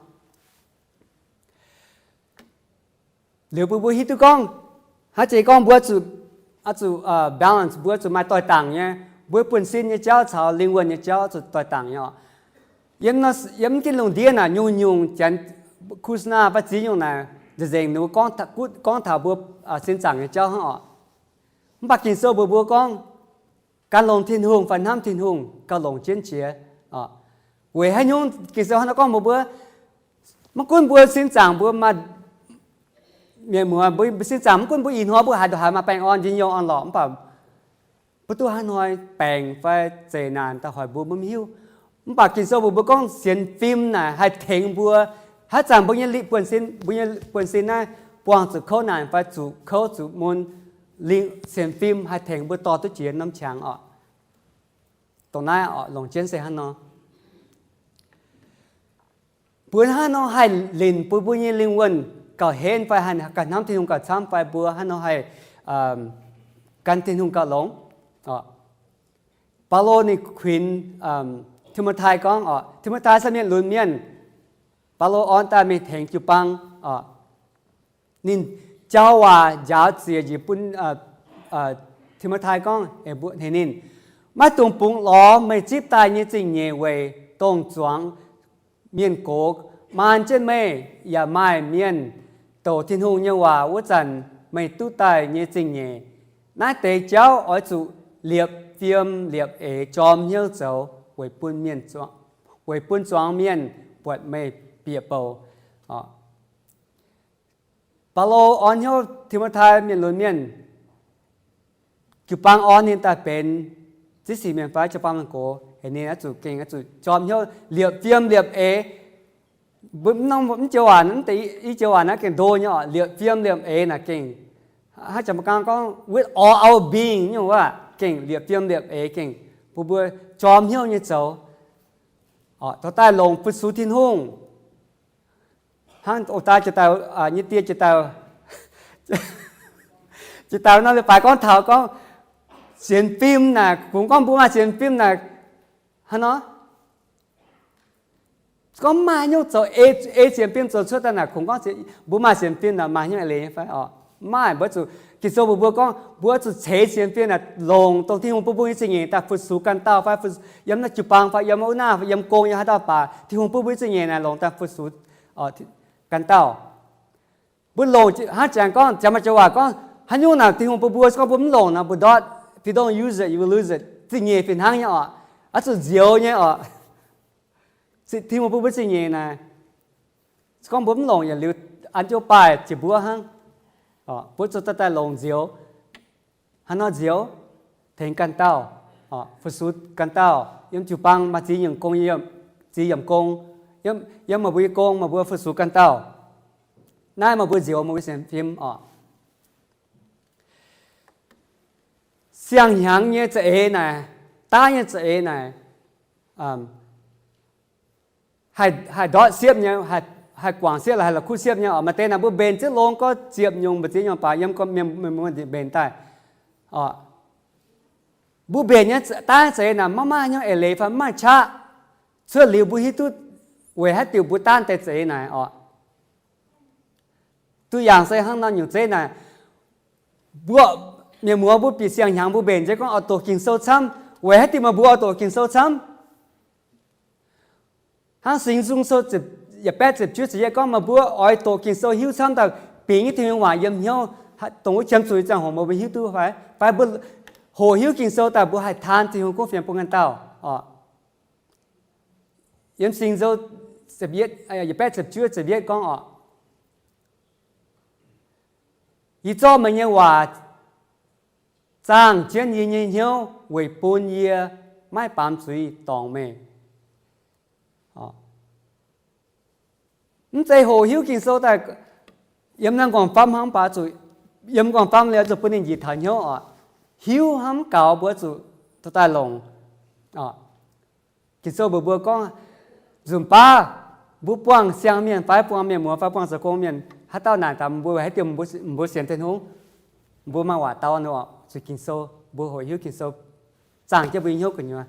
Liuz bun mbuo hiuv duqv gorngv, hnangv jiex gorngv mbuo zuqc, zuqc balance, mbuo zuqc maaih doix-dangc nyei, mbuo buonv-sin nyei jauv caux lingh wuonh nyei jauv zuqc doix-dangc nyei oc. Yiem, yiem mv ginv lungh ndiev naaic nyungc-nyungc janx, kuv snar fai ziex nyungc naaic nzengc-nzengc ninh mbuo gorngv taux mbuo sin zaangc nyei jauv hnangv oc. Mv baac Ging-Sou mbuox mbuo gorngv, gan longx Tin-Hungh fai hnamv Tin-Hungh gauh longc jienv qiex. Weic haaix nyungc Ging-Sou hnangv nor gorngv mbuox mbuo? Maiv gunv mbuo sin zaangc mbuo maaih mienh muoz, mbuo sin zaangc maiv gunv mbuo ih hnoi mbuo haaix ndongc haaix maaih baengh orn njien-youh orn-lorqc, mv baac mbuo duqv haaix hnoi baengc fai zeqc naanc daaih hoic mbuo, mbuo maiv hiuv. Mv baac Ging-Sou mbuox mbuo gorngv sienx fim naaic haih tengx mbuo. Haaix zanc mbuo nyei buonv-sin, mbuo nyei buonv-sin naaiv buangh zuqc kouv naanc fai zuqc kouv zuqc mun, sienx fim haih tengx mbuo dorh duqv jiex norm qangx oc. Dongh naaiv oc, longc jienv se hnangv nor. Mbuo hnangv nor haih linc bun mbuo nyei lingh wuonh gauh henv fai haih gauh hnamv Tin-Hungh gauh camv fai mbuo hnangv nor haih gan Tin-Hungh gauh longx. Baulo ninh kuinx Ti^mo^tai gorngv oc, Ti^mo^tai se mienh lunx mienh, Baulo orn daaih mingh tengx jiu-baang oc. Ninh jauv waac njaaux ziex njiec bun Ti^mo^tai gorngv, heuc ninh, maiv dungx bungx lorz meih zipv daaih nyei zingh nyeic weic dongh zuangx mienh gox maan jienv meih, yaac maaih mienh douc Tin-Hungh nyei waac wuov zanc meih duqv daaih nyei zingh nyeic. Naaiv deix jauv oix zuqc liepc fiem liepc eix jorm hnyouv zoux weic bun mienh, weic bun zuangx mienh buatc meih bieqc bouc. Baulo orn hnyouv Ti^mo^tai mienh lunx mienh, jiu-baang orn ninh daaih benx ziex sic mienh fai jiu-baang mienh gox, heuc ninh oix zuqc gengh oix zuqc jorm hnyouv liepc fiem liepc eix. Mv joux waac, i joux waac naaiv gengh ndo nyei oc, liepc fiem liepc eix naaic gengh, hnangv jangx mbuo gorngv gorngv with all our being nyungc waac, gengh liepc fiem liepc eix gengh bun mbuo jorm hnyouv nyei zoux, dorh daaih longc fu-sux Tin-Hungh. Hnangv ong-daa jiex daaih, nyei die jiex daaih, jiex daaih nor leiz-baaix gorngv taux gorngv sienx fim naaic, kungx gorngv mbuo maaih sienx fim naaic, hnangv nor, gorngv maaih nyungc zoux ei sienx fim zoux cuotv daaih naaic, kungx gorngv mbuo maaih sienx fim naaic maaih nyungc eix leiz nyei fai oc? Mv maaih. Mbuo zuqc, Ging-Sou mbuox mbuo gorngv mbuo zuqc ceix sienx fim naaic longc dongh Tin-Hungh bun mbuo nyei zingh nyeic daaih fu-sux ganh dauh fai yiem naaiv jiu-baang fai yiem wuov naaiv fai yiem gong yiem haaix dauh baac Tin-Hungh bun mbuo zingh nyeic naaic longc daaih fu-sux ganh dauh. Mbuo longc hnangv jangx gorngv, jangx maaih joux waac gorngv haaix nyungc naaic Tin-Hungh bun mbuo, se gorngv mbuo mv longc naaic mbuo ndortv, if you don't use it, you will lose it. Zingh nyeic fih hnangv nyei oc, oix zuqc nzioux nyei oc. Tin-Hungh bun mbuo zingh nyeic naaic, se gorngv mbuo mv longc yietc liuz an jienv baaih jiex mbuov hnangv. Mbuo zuqc daaih daaih longc nzioux. Hnangv nor nzioux, tengx ganh dauh, fu-sux ganh dauh, yiem jiu-baang maaih ziex nyungc gong, ziex yiemc gong, yiem meih mbuo nyei gong meih mbuo fu-sux ganh dauh. Naaiv meih mbuo nzioux meih mbuo sienx fim oc. Siang-hnyangx nyei za'eix naaic, daav nyei za'eix naaic, haih ndortv siepv nyei, haih guangc siepv, haih la'kuqv siepv nyei oc. Maaih deix naaic mbuo mbenc ziepv longx gorngv ziepc nyungc mbu'ziex nyungc baac yiem mbenc daaih. Mbuo mbenc nyei daav za'eix naaic maiv maaih nyungc eix leiz fai maiv maaih qaqv. Cuotv liuz mbuo hiuv duqv weic haaix diuc mbuo daanv deix za'eix naaic oc. Duqv yaangh se hnangv nor nyungc zeiv naaic, mbuo mienh muoz mbuo bieqc siang-hnyangx mbuo mbenc nzengc gorngv oix doqc Ging-Sou camv. Weic haaix diuc meih mbuo oix doqc Ging-Sou camv? Hnangv Singx Nzung Sou yietc baeqv ziepc juov ziepc yietv gorngv meih mbuo oix doqc Ging-Sou hiuv camv daaih bingx nyei Tin-Hungh waac yiem hnyouv, dongh wuov qiemx zuqc nyei ziangh hoc meih mbuo hiuv duqv fai? Fai mbuo hoqc hiuv Ging-Sou daaih mbuo haih taan Tin-Hungh kuv fienx bun ganh dauh oc. Yiem Singx Nzung yietc baeqv ziepc juov ziepc yietv gorngv oc, yie zorqv meih nyei waac zaangh jienv yie nyei hnyouv weic bun yie maiv baamz zuiz dorngc meih. Mv zeiz hoqc hiuv Ging-Sou daaih yiem naaiv nqorngv-famv hnangv, mv baac zuqc yiem nqorngv-famv liuz zuqc bun ninh njiec taux hnyouv oc. Hiuv hnangv mv gaux mbuo zuqc daaih longc. Ging-Sou mbuox mbuo gorngv, nzunc baav mbuo buangh siang mienh fai buangh mienh muoz fai buangh zoux gong mienh, haaix dauh naaic daaih mbuo haaix diuh mbuo sienx Tin-Hungh, mbuo maaih waac dau nor, zuqc Ging-Sou, mbuo hoqc hiuv Ging-Sou zaangh jienv mbuo nyei hnyouv gu'nyuoz.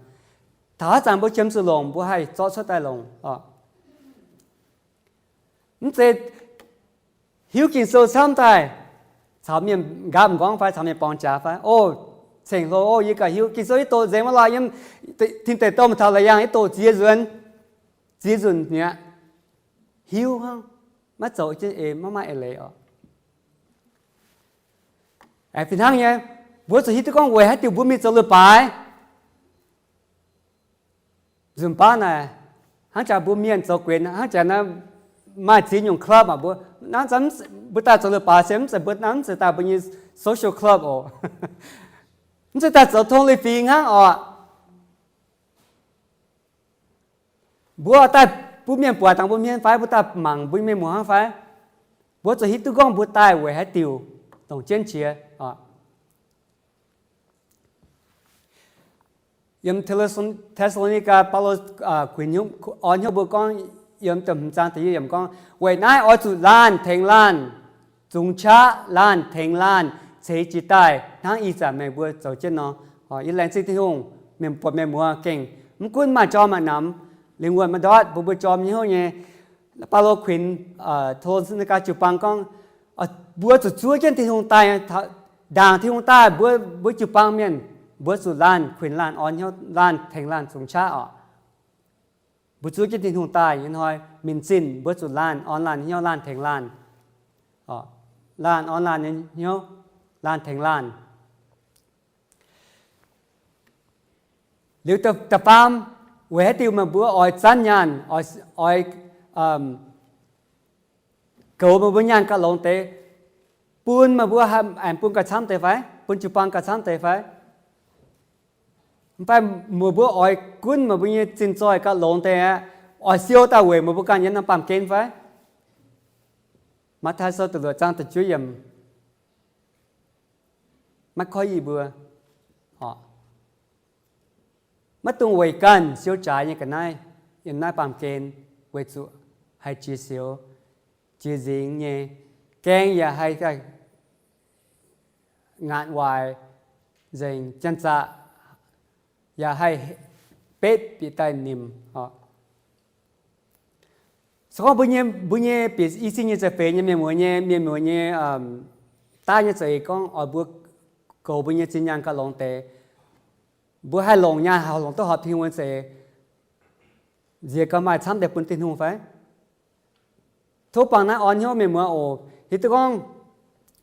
Taux haaix zanc mbuo qiemx zuqc longc, mbuo haih zorqv cuotv daaih longc oc. Mv zeiz hiuv Ging-Sou camv daaih caux mienh nqaapv m'nqorngv fai caux mienh borngz jaax fai, o, ceng-hlo, o, yie gauh hiuv Ging-Sou yie doqc nzengc maiv lorqc, yiem Tin Deic Douh taux la'yangh yie doqc ziex nzunc, ziex nzunc mi'aqv. Hiuv hnangv, maiv zoux jienv eix, maiv maaih eix leiz oc. Fih hnangv nyei, mbuo zuqc hiuv duqv gorngv weic haaix diuc mbuo mingh zoux leiz-baaix. Nzunc baav naaic, hnangv jaax mbuo mienh zoux guenx, hnangv jaax naaiv maaih ziex nyungc club aqv. Mbuo, mbuo daaih zoux leiz-baaix se mv zeiz mbuo, mv zeiz daaih mbuo nyei social club oc. Mv zeiz daaih zoux tong leiz-fingx hnangv oc. Mbuo daaih bun mienh buatc dangx mbuo hmien fai mbuo daaih mangc mbuo mienh muoz hnangv fai? Mbuo zuqc hiuv duqv gorngv mbuo daaih weic haaix diuc, dongh jienv qiex. Yiem Te^saa^lo^ni^gaa, Baulo kuinx, orn hnyouv mbuo gorngv, yiem da'hmz zaang da'yietv yiemc gorngv, weic naaiv oix zuqc laanh tengx laanh zungx qaqv, laanh tengx laanh ceix jiez daaih hnangv ih zanc meih mbuo zoux jienv nor. Yie laengz zingh Tin-Hungh, mienh buatc mienh muoz gengh mv gunv maaih jorm maaih namx, lingh wuonh maiv ndortv, mbuo mbuo jorm nyei hnyouv nyei. Baulo kuinx Te^saa^lo^ni^gaa jiu-baang gorngv, mbuo zuqc zuov jienv Tin-Hungh daaih, ndaangc Tin-Hungh daaih, mbuo, mbuo jiu-baang mienh, mbuo zuqc laanh kuinx laanh orn hnyouv, laanh tengx laanh zungx qaqv oc. Mbuo zuov jienv Tin-Hungh daaih nyei hnoi, minc zinh mbuo zuqc laanh orn laanh nyei hnyouv, laanh tengx laanh, laanh orn laanh nyei hnyouv, laanh tengx laanh. Liuz da'faam, weic haaix diuc meih mbuo oix zanv nyaanh, oix goux meih mbuo nyaanh gauh longx deix, bun meih mbuo aengx bun gauh camv deix fai? Bun jiu-baang gauh camv deix fai? Mv baac meih mbuo oix gunv meih mbuo nyei zinh zoih gauh longx deix aqv, oix siou daaih weic meih mbuo ganh yiem norm baamh gen fai? Matv^taai Sou da'luoqc zaang da'juov yiemc. Maiv koiv yie mbuo, maiv dungx weic ganh siou jaaix nyei ga'naaiv yiem naaiv baamh gen, weic zuqc haih jiex siou, jiex nzingx nyei, gaeng yaac haih ngaatc waaic nzengc janx-zaqc, yaac haih betv bieqc daaih nimc oc. Se gorngv mbuo nyei, mbuo nyei bieqc i cin nyic ziepc feix nyei mienh muoz nyei, mienh muoz nyei daav nyei za'eix gorngv oix mbuo goux mbuo nyei zinh nyaanh gauh longx deix, mbuo haih longc nyaanh, haih longc duqv horpc Tin-Hungh nyei za'eix, nziex gauh maaih camv deix bun Tin-Hungh fai? Tov bangc naaiv orn hnyouv mienh muoz oc. Hiuv duqv gorngv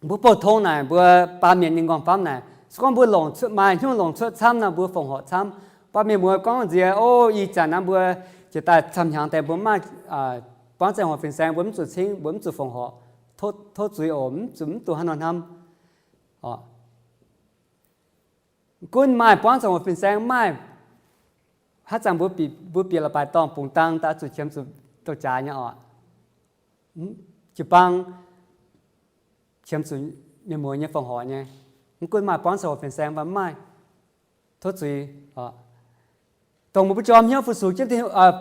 mbuo bouh tong naaic, mbuo baamh mienh nyei m'nqorngv-famv naaic, se gorngv mbuo longc, maaih hnyouv longc cuotv camv nor, mbuo fongc horc camv. Mv baac mienh muoz gorngv nziex, o, ih zanc naaiv mbuo jiex daaih camv hnyangx deix mbuo mv maaih buangv ziangh hoc fin-saeng, mbuo mv zuqc cingv, mbuo mv zuqc fongc horc. Tov zuiz oc, mv zuqc, mv dungx hnangv nor hnamv. Gunv maaih buangv ziangh hoc fin-saeng, maaih haaix zanc mbuo bieqc la'baaic dorngh bungx dang daaih zuqc qiemx zuqc douz-jaaix nyei oc. Jiu-baang qiemx zuqc mienh muoz nyei fongc horc nyei. Mv gunv maaih buangv ziangh hoc fin-saeng fai mv maaih, tov zuiz. Dongh meih mbuo jorm hnyouv fu-sux jienv,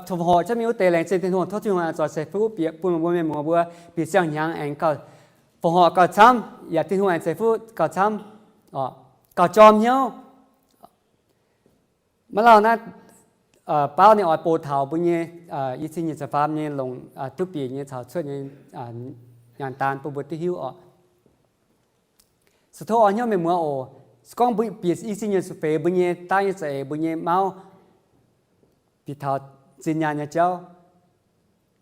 fongc horc jienv mingh wuov deix, laengz zingh Tin-Hungh. Tov Tin-Hungh oix zuqc ceix fuqv bieqc bun meih mbuo mienh muoz mbuo bieqc ziangh hnyangx aengx gauh fongc horc gauh camv, yaac Tin-Hungh aengx ceix fuqv gauh camv, gauh jorm hnyouv. Maiv lauh naaiv, baauv ninh oix bou taux mbuo nyei i cin nyic ziepc faam nyei longc duqv bieqc nyei caux cuotv nyei nyaanh daan bun mbuo duqv hiuv oc. Se tov orn hnyouv mienh muoz oc. Se gorngv mbuo bieqc i cin nyic ziepc feix mbuo nyei daav nyei za'eix, mbuo nyei mauv bieqc taux zinh nyaanh nyei jauv,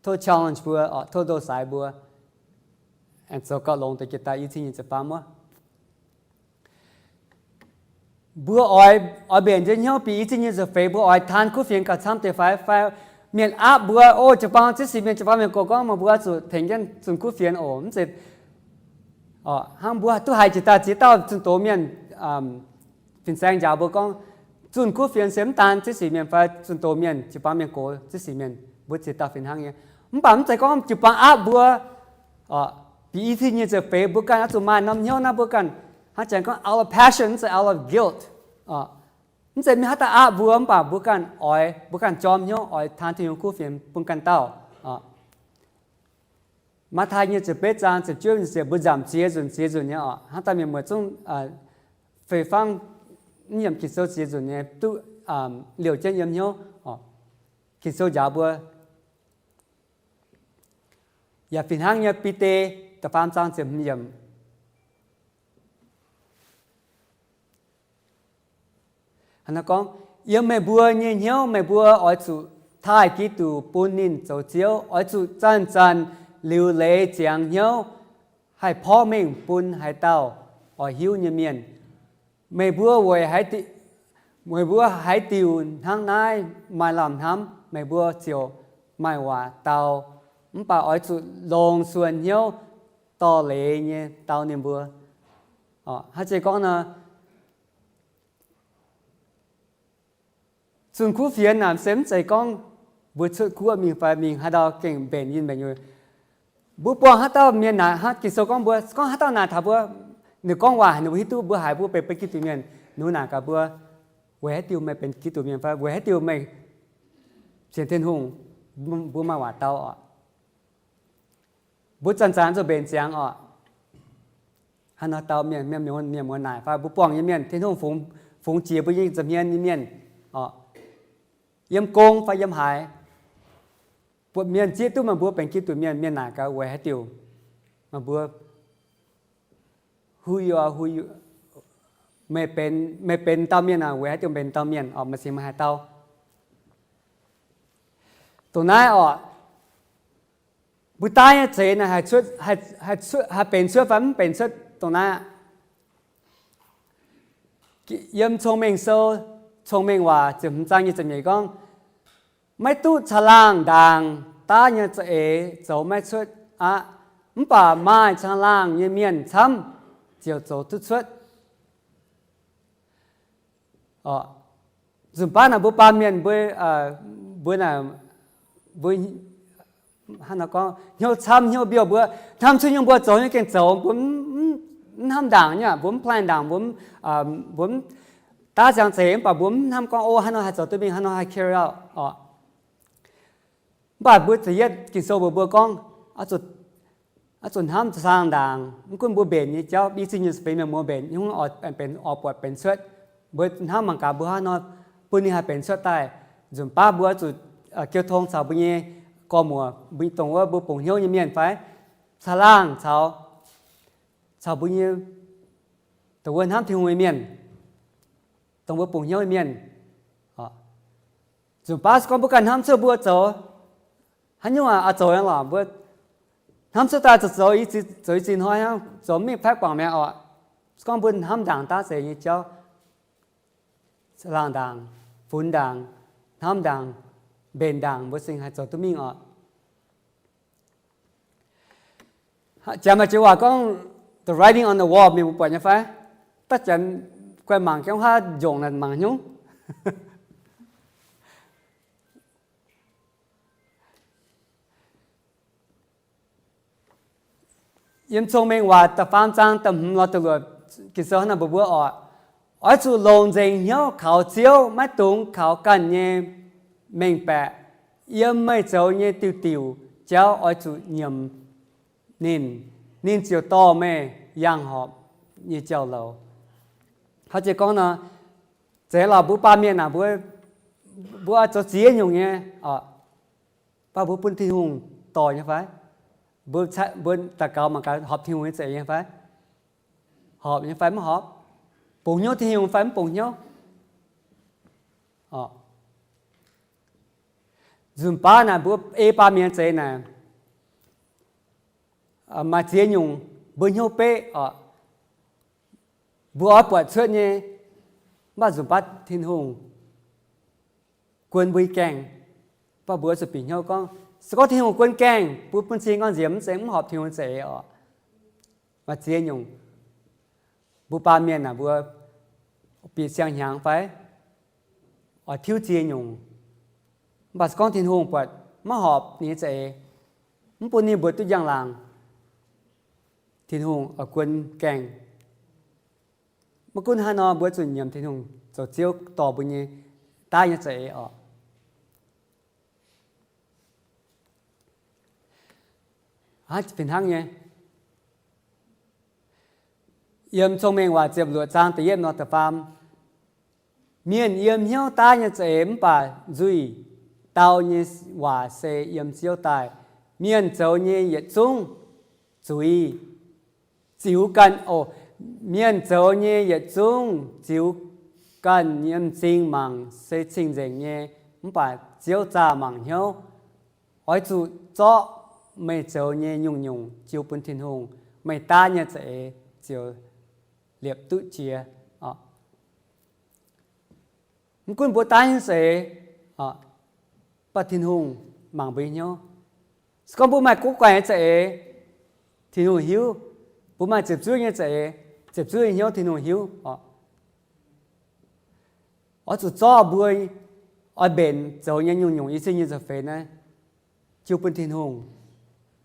tov challenge mbuo oc, tov ndoh saaix mbuo aengx zoux gauh longx deix jiex daaih i cin nyic ziepc faam wuov. Mbuo oix, oix mbenc njiec hnyouv bieqc i cin nyic ziepc feix, mbuo oix taan kuv fienx gauh camv deix fai? Fai mienh aapv mbuo, o, jiu-baang ziex sic mienh, jiu-baang mienh gox gorngv meih mbuo zuqc tengx jienv zunh kuv fienx oc. Mv zeiz hnangv mbuo duqv haiz jiex daaih ziex dauh zunh doz mienh fin-saeng njaaux mbuo gorngv, zunh kuv fienx se mv daan ziex sic mienh fai zunh doz mienh, jiu-baang mienh gox ziex sic mienh, mbuo ziex dauh fih hnangv nyei. Mv baac mv zeiz gorngv jiu-baang aapv mbuo bieqc i cin nyic ziepc feix mbuo ganh oix zuqc maaih norm hnyouv naaiv, mbuo ganh hnangv janx gorngv out of passion, mv zeiz out of guilt. Mv zeiz mienh haaix dauh aapv mbuo, mv baac mbuo ganh oix, mbuo ganh jorm hnyouv oix taan Tin-Hungh kuv fienx bun ganh dauh. Matv^taai nyic ziepc betv zaang ziepc juov nzunc, mbuo nzamc ziex nzunc ziex nzunc nyei oc. Hnangv daaih mienh muoz zungv fei fangv mv yiemc Ging-Sou ziex nzunc nyei duqv liouh jienv yiem hnyouv. Ging-Sou njaaux mbuo yaac fih hnangv nyei. Bide da'faam zaang ziepc hmz yiemc. Hnangv naaiv gorngv, yiem meih mbuo nyei hnyouv meih mbuo oix zuqc taaih Giduc bun ninh zoux Ziouv. Oix zuqc zanc-zanc liuc leiz ziangx hnyouv haih porv mengh bun haaix dauh oix hiuv nyei mienh. Meih mbuo weic, meih mbuo haaix diuc hnangv naaiv maaih lamh hnamv, meih mbuo ziouc maaih waac dau. Mv baac oix zuqc longx suonc hnyouv dorh leiz nyei dau ninh mbuo. Hnangv zeiz gorngv nor, zunh kuv fienx naaic se mv zeiz gorngv mbuo cuotv guoqv mingh fai mingh haaix ndau gengh mbenc yinh mbenc nyuoz. Mbuo buangh haaix dauh mienh naaic, hnangv Ging-Sou gorngv mbuo, gorngv haaix dauh naaic taux mbuo, ninh gorngv waac ninh mbuo hiuv duqv mbuo haiz mbuo benx, benx Giduc mienh, ninh mbuo naaic gaax mbuo, weic haaix diuc meih benx Giduc mienh fai weic haaix diuc meih sienx Tin-Hungh, mbuo maaih waac dau oc. Mbuo zanc-zanc zuqc mbenc ziangx oc. Haaix nor dau mienh, mienh muoz naaic fai mbuo buangh nyei mienh, Tin-Hungh fungx jiex mbuo nyei nza'hmien nyei mienh oc, yiem gong fai yiem haaix, buatc mienh zieqv duqv meih mbuo benx Giduc mienh, mienh naaic gaax weic haaix diuc meih mbuo, who you are, who you, meih benx, meih benx dauh mienh naaic weic haaix diuc benx dauh mienh oc, meih cingx maaih haaix dau. Dongh naaiv oc, mbuo daav nyei zeix naaic haih benx cuotv fai mv benx cuotv dongh naaiv aqv. Yiem Cong-Mengh Sou, Cong-Mengh Waac ziepc hmz zaang nyic ziepc nyeic gorngv, maiv duqv caangh laangh ndaangc daav nyei za'eix zoux maiv cuotv aqv, mv baac maaih caangh laangh nyei mienh camv ziouc zoux duqv cuotv. Nzunc baav naaic mbuo baamh mienh mbuo, mbuo, mbuo hnyouv camv hnyouv mbiouh, mbuo hnamv cuotv nyungc mbuo zoux nyei gengh zoux, mbuo mv hnamv ndaangc nyei, mbuo mv plan ndaangc, mbuo mv, mbuo mv daav ziangx zeix mv baac mbuo mv hnamv gorngv, o, haaix nor haih zoux duqv mingh, haaix nor haih carry out oc. Mv baac mbuo ziepc yietv Ging-Sou mbuox mbuo gorngv, oix zuqc hnamv caangh laangh ndaangc, mv gunv mbuo mbenc nyei jauv, i zingh nyei feix mienh mbuo mbenc, nyungc oix benx, oix buatc benx cuotv. Mbuo hnamv mangc gaax mbuo haaix nor bun ninh haih benx cuotv daaih. Nzunc baav mbuo oix zuqc jiu tong caux mbuo nyei gorx-muoc, mbuo dongh wuov mbuo bungx hnyouv nyei mienh fai caangh laangh caux, caux mbuo nyei, dongh wuov hnamv Tin-Hungh nyei mienh, dongh mbuo bungx hnyouv nyei mienh. Nzunc baav se gorngv mbuo ganh hnamv cuotv mbuo zoux haaix nyungc oix zoux nyei lorqc, mbuo hnamv cuotv daaih zoux, zoux i zingh hnoi hnangv, zoux mv mengh faeqv guangc mi'aqv oc. Se gorngv mbuo hnamv ndaangc daav zeix nyei jauv, caangh laangh ndaangc, funx ndaangc, hnamv ndaangc, mbenc ndaangc, mbuo cingx haih zoux duqv mingh oc. Janx maaih joux waac gorngv, the writing on the wall, mienh mbuo buatc nyei fai? Daav janx guai mangc jienv haav njongc naaic mangc hnyouv. Yiem Cong-Mengh Waac da'faam zaang da'hmz lorz da'luoqc, Ging-Sou hnangv naaiv mbuox mbuo oc, oix zuqc longc nzengc hnyouv kaux Ziouv, maiv dungx kaux ganh nyei mengh baeqc. Yiem meih zoux nyei diuc diuc jauv oix zuqc nyiemc ninh, ninh ziouc dorh meih yangh horpc nyei jauv-louc. Haaix jiex gorngv nor, zeiz lorqc mbuo baamh mienh aah, mbuo, mbuo oix zoux ziex nyungc nyei, mv baac mbuo bun Tin-Hungh dorh nyei fai? Mbuo, mbuo daux gaux mangc gaax horpc Tin-Hungh nyei za'eix nyei fai? Horpc nyei fai mv horpc? Bungx hnyouv Tin-Hungh fai mv bungx hnyouv? Nzunc baav naaic mbuo ei baamh mienh za'eix naaic, maaih ziex nyungc mbuo hnyouv beqv oc, mbuo oix buatc cuotv nyei, mv baac nzunc baav Tin-Hungh guon mbuo nyei gaengh. Mv baac mbuo zuqc bieqc hnyouv gorngv, se gorngv Tin-Hungh guon gaengh, mbuo bun cing gorngv nziex mv zeiz mv horpc Tin-Hungh za'eix oc. Maaih ziex nyungc, mbuo baamh mienh aah, mbuo bieqc siang-hnyangx fai oix tiuv ziex nyungc. Mv baac se gorngv Tin-Hungh buatc maiv horpc ninh nyei za'eix, mv bun ninh mbuo duqv njang-laangc, Tin-Hungh oix guon gaengh. Maiv gunv haaix nor, mbuo zuqc nyiemc Tin-Hungh zoux Ziouv dorh mbuo nyei daav nyei za'eix oc. Fih hnangv nyei, yiem Cong-Mengh Waac ziepc luoqc zaang da'yietv nor da'faam, mienh yiem hnyouv daav nyei za'eix mv baac nzuih dau nyei waac se yiem Ziouv daaih. Mienh zoux nyei yietc zungv zuiz ziux ganh, o, mienh zoux nyei yietc zungv ziux ganh nyei m'zing mangc se cing-nzengc nyei, mv baac Ziouv zaah mangc hnyouv. Oix zuqc zorqv meih zoux nyei nyungc-nyungc jiu bun Tin-Hungh, meih daav nyei za'eix ziouc liepc duqv jiex. Mv gunv mbuo daav nyei za'eix, mv baac Tin-Hungh mangc mbuo nyei hnyouv. Se gorngv mbuo maaih guv guaih nyei za'eix, Tin-Hungh hiuv. Mbuo maaih ziepc zuoqv nyei za'eix, ziepc zuoqv nyei hnyouv Tin-Hungh hiuv oc. Oix zuqc zorqv mbuo oix mbenc zoux nyei nyungc-nyungc i zingh nyei nza'feix naaiv jiu bun Tin-Hungh.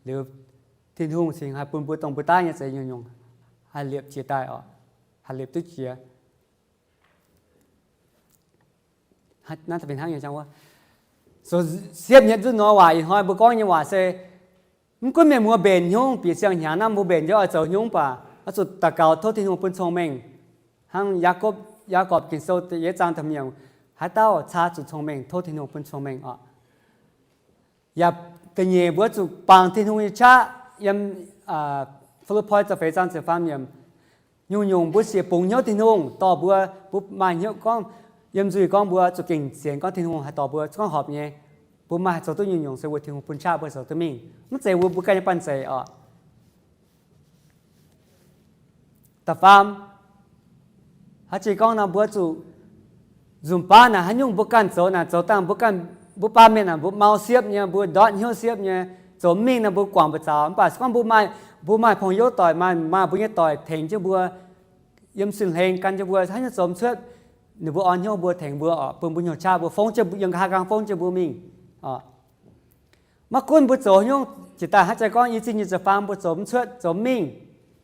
Liuz, Tin-Hungh cingx haih bun mbuo dongh mbuo daav nyei za'eix nyungc-nyungc haih liepc jiex daaih oc, haih liepc duqv jiex. Naaiv hnangv, siepv nyei nzunc nor waac ih hnoi mbuo gorngv nyei waac se, mv gunv mienh muoz mbenc hnyouv bieqc siang-hnyangx, naaiv mbuo mbenc jauv oix zoux hnyouv mv baac, oix zuqc daux gaux tov Tin-Hungh bun cong-mengh. Hnangv Yaakopv, Yaakopv Ging-Sou da'yietv zaang da'hmz yiemc, haaix dauh caa zuqc cong-mengh, tov Tin-Hungh bun cong-mengh oc. Yaac da'nyeic mbuo zuqc bangc Tin-Hungh nyei qaqv. Yiem Fi^lipv^poi da'feix zaang ziepc faam yiemc, nyungc-nyungc mbuo siec bungx hnyouv Tin-Hungh dorh mbuo, mbuo maaih hnyouv gorngv, yiem nzuih gorngv mbuo zuqc gengh sienx gorngv Tin-Hungh haih dorh mbuo, gorngv horpc nyei. Mbuo maaih haih zoux duqv nyungc-nyungc se weic Tin-Hungh bun qaqv mbuo zoux duqv mingh, maiv zeiz mbuo ganh nyei banh zeic oc. Da'faam, haaix jiex gorngv nor mbuo zuqc nzunc baav naaic haaix nyungc mbuo ganh zoux naaic, zoux dangh mbuo ganh, mbuo baamh mienh naaic mbuo mau siepv nyei, mbuo ndortv hnyouv siepv nyei, zoux mv mingh nor mbuo guangc mbu'ziex. Mv baac se gorngv mbuo maaih, mbuo maaih porng-youz doic, maaih, maaih mbuo nyei doic tengx jienv mbuo, yiem Singx Lingh gan jienv mbuo, haaix nyungc zoux mv cuotv, ninh mbuo orn hnyouv mbuo tengx mbuo oc, bun mbuo hnyouv qaqv mbuo fongv jienv, yiem nqa'haav nqaang fongv jienv mbuo mingh. Maiv gunv mbuo zoux nyungc jiex daaih haaix jiex gorngv i cin nyic ziepc faam mbuo zoux mv cuotv zoux mv mingh,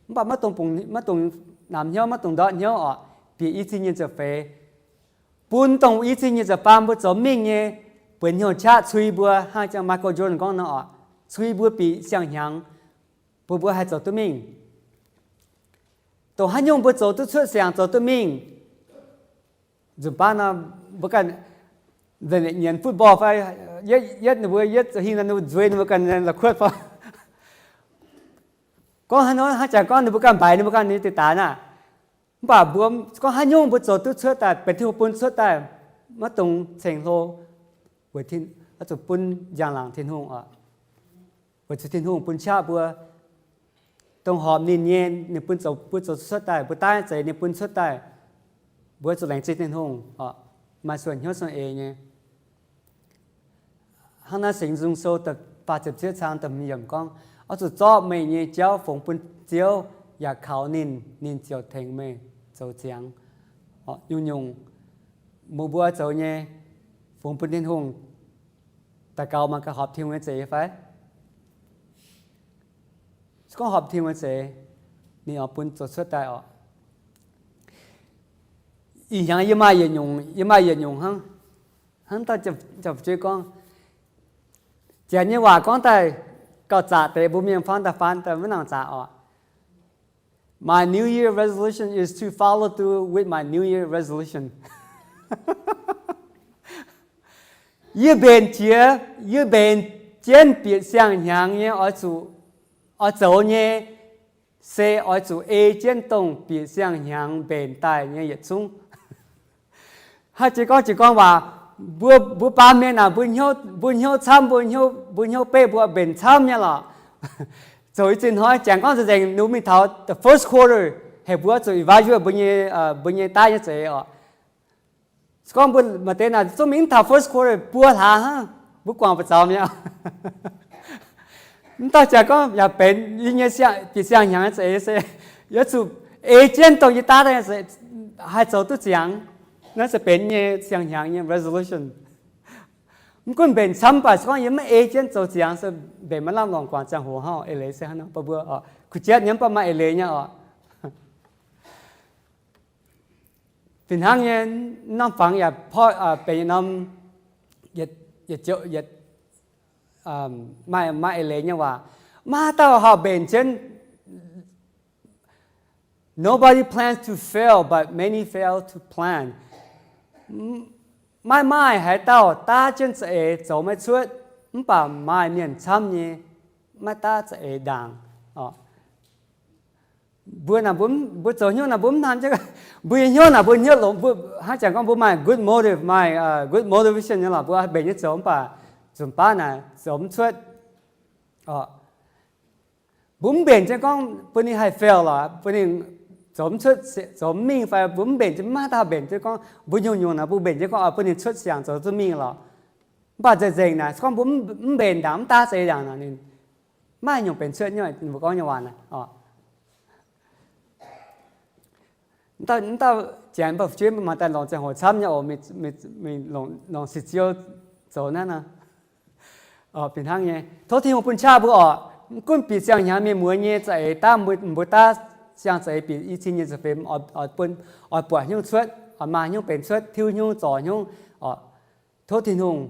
mv baac maiv dungx, maiv dungx namx hnyouv, maiv dungx ndortv hnyouv oc, bieqc i cin nyic ziepc feix, bun dongh i cin nyic ziepc faam mbuo zoux mv mingh nyei, bueix hnyouv qaqv cui mbuo, hnangv jang Michael Jordan gorngv nor oc, cui mbuo bieqc siang-hnyangx, bun mbuo haih zoux duqv mingh. Dongh haaix nyungc mbuo zoux duqv cuotv siang zoux duqv mingh, nzunc baav nor mbuo ganh nyienz football fai yietv, yietv ninh mbuo yietv hingh nor ninh mbuo nzueiz ninh mbuo ganh la'kuotv fai gorngv haaix nor hnangv jangx gorngv ninh mbuo ganh mbaix ninh mbuo ganh nyei deix daaix naaic. Mv baac mbuo gorngv haaix nyungc mbuo zoux duqv cuotv daaih, benx Tin-Hungh bun cuotv daaih, maiv dungx ceng hlo, weic zuqc bun njang-laangc Tin-Hungh oc. Weic zuqc Tin-Hungh bun qaqv mbuo, dongh horpc ninh nyei, ninh bun zoux, bun zoux cuotv daaih, mbuo daav nyei zeix ninh bun cuotv daaih, mbuo zuqc laengz zingh Tin-Hungh oc, maaih suonc hnyouv suonc eix nyei. Hnangv naaiv Singx Nzung Sou faah ziepc cietv cang da'hmz yiemc gorngv, oix zuqc zorqv meih nyei jauv fungx bun Ziouv, yaac kaux ninh, ninh ziouc tengx meih zoux ziangx. Nyungc-nyungc mbuo, mbuo zoux nyei, fungx bun Tin-Hungh daux gaux mangc gaax horpc Tin-Hungh nyei zeix fai? Se gorngv horpc Tin-Hungh nyei zeix, ninh oix bun zoux cuotv daaih oc. Ih hnyangx yie maaih yietc nyungc, yie maaih yietc nyungc hnangv, hnangv dauh jauv-fu'jueiv gorngv, Janx nyei waac gorngv daaih gauh zaqc deix, mbuo mienh faan daaih faan daaih maiv nangc zaqc oc. My New Year resolution is to follow through with my New Year resolution. Yie mbenc jiex, yie mbenc jienv bieqc siang-hnyangx nyei oix zuqc, oix zoux nyei se oix zuqc ei jienv dongh bieqc siang-hnyangx mbenc daaih nyei yietc zungv. Haaix jiex gorngv, jiex gorngv waac, mbuo, mbuo baamh mienh naaic, mbuo hnyouv, mbuo hnyouv camv, mbuo hnyouv, mbuo hnyouv beqv, mbuo mbenc camv nyei lorqc. Zoux i zinh hnoi jangx gorngv nzengc, ninh mbuo mingh taux the first quarter, heuc mbuo zuqc evaluate mbuo nyei, mbuo nyei daav nyei zeix oc. Se gorngv mbuo maaih deix naaic zungv mingh mv taux first quarter, buo hlaax hnangv, mbuo guangc buoz zaux mi'aqv. Mv dauh jangx gorngv yaac benx yie nyei bieqc siang-hnyangx nyei za'eix se yie zuqc ei jienv dongh yie daav daaih nyei za'eix haih zoux duqv ziangx. Naaiv se benx nyei siang-hnyangx nyei resolution. Mv gunv mbenc camv, mv baac se gorngv yie maiv ei jienv zoux ziangx se mbenc maiv lamh longc, guangc ziangh hoc hnangv. Eix leiz se hnangv nor, mbuo, mbuo kuh jatv nyei mv baac maaih eix leiz nyei oc. Fih hnangv nyei, norm fangx yaac benx yietc norm, yietc, yietc, maaih, maaih eix leiz nyei waac. Maaih dauh horpc mbenc jienv. Nobody plans to fail, but many fail to plan. Maiv maaih haaix dauh daav jienv za'eix zoux maiv cuotv, mv baac maaih mienh camv nyei maiv daav za'eix ndaangc. Mbuo naaic, mbuo zoux hnyouv naaic mbuo mv hnamv jienv, mbuo nyei hnyouv naaic mbuo hnyouv longx, mbuo hnangv jangx gorngv mbuo maaih good motive, maaih good motivation nyei lorqc, mbuo mbenc jienv zoux mv baac nzunc baav naaic zoux mv cuotv. Mbuo mv mbenc jienv gorngv bun ninh haih fail lorqc, bun ninh zoux mv cuotv, zoux mv mingh fai mbuo mv mbenc jienv, maiv dauh mbenc jienv gorngv mbuo nyungc-nyungc naaic mbuo mbenc jienv gorngv bun ninh cuotv siang zoux duqv mingh lorqc. Mv baac nzengc-nzengc naaic se gorngv mbuo mv mbenc ndaangc, mv daav za'eix ndaangc naaic ninh maiv nyungc benx cuotv nyei, mbuo gorngv nyei waac naaic. Mv dauh, mv dauh janx mv baac fu'jueiv maaih daaih longc ziangh hoc camv nyei oc, mingh longc sic ziou zoux naaiv nor. Fih hnangv nyei, tov Tin-Hungh bun qaqv mbuo oc. Mv gunv bieqc siang-hnyangx mienh mueiz nyei za'eix daav, mbuo daav siang za'eix bieqc i cin nyei ziepc feix, oix bun, oix buatc haaix nyungc cuotv, oix maaih haaix nyungc benx cuotv, tiuv haaix nyungc zorc haaix nyungc oc. Tov Tin-Hungh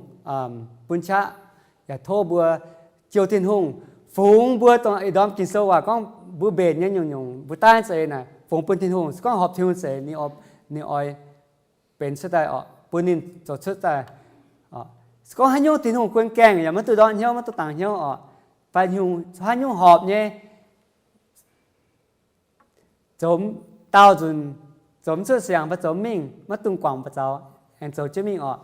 bun qaqv, yaac tov mbuo jouh Tin-Hungh fungx mbuo dongh ih ndorm Ging-Sou waac gorngv mbuo mbenc nyei nyungc-nyungc, mbuo daav za'eix naaic fungx bun Tin-Hungh. Se gorngv horpc Tin-Hungh za'eix, ninh oix benx cuotv daaih oc, bun ninh zoux cuotv daaih. Se gorngv haaix nyungc Tin-Hungh guon gaengh yaac maiv duqv ndortv hnyouv, maiv duqv dangx hnyouv oc. Fai haaix nyungc horpc nyei, zoux, daauh nzunc zoux mv cuotv siang fai zoux mv mingh, maiv dungx guangc buoz zaux, aengx zoux jienv mingh oc.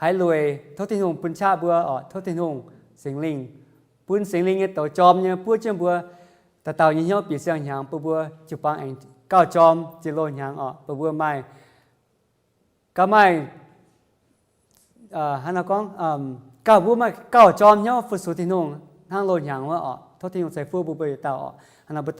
haiz lueic, tov Tin-Hungh bun qaqv mbuo orqc. Tov Tin-Hungh, Singx Lingh, bun Singx Lingh nyei douz jorm nyei buov jienv mbuo dauh dauh nyei hnyouv bieqc siang-hnyangx, bun mbuo jiu-baang aengx gauh jorm jiex loz-hnyangx orqc. Bun mbuo maaih, gauh maaih, hnangv nor gorngv, gauh mbuo maaih gauh jorm hnyouv fu-sux Tin-Hungh hnangv loz-hnyangx wuov orqc. Tov Tin-Hungh ceix fuqv bun mbuo yietc dauh orqc. Hnangv nor mbuo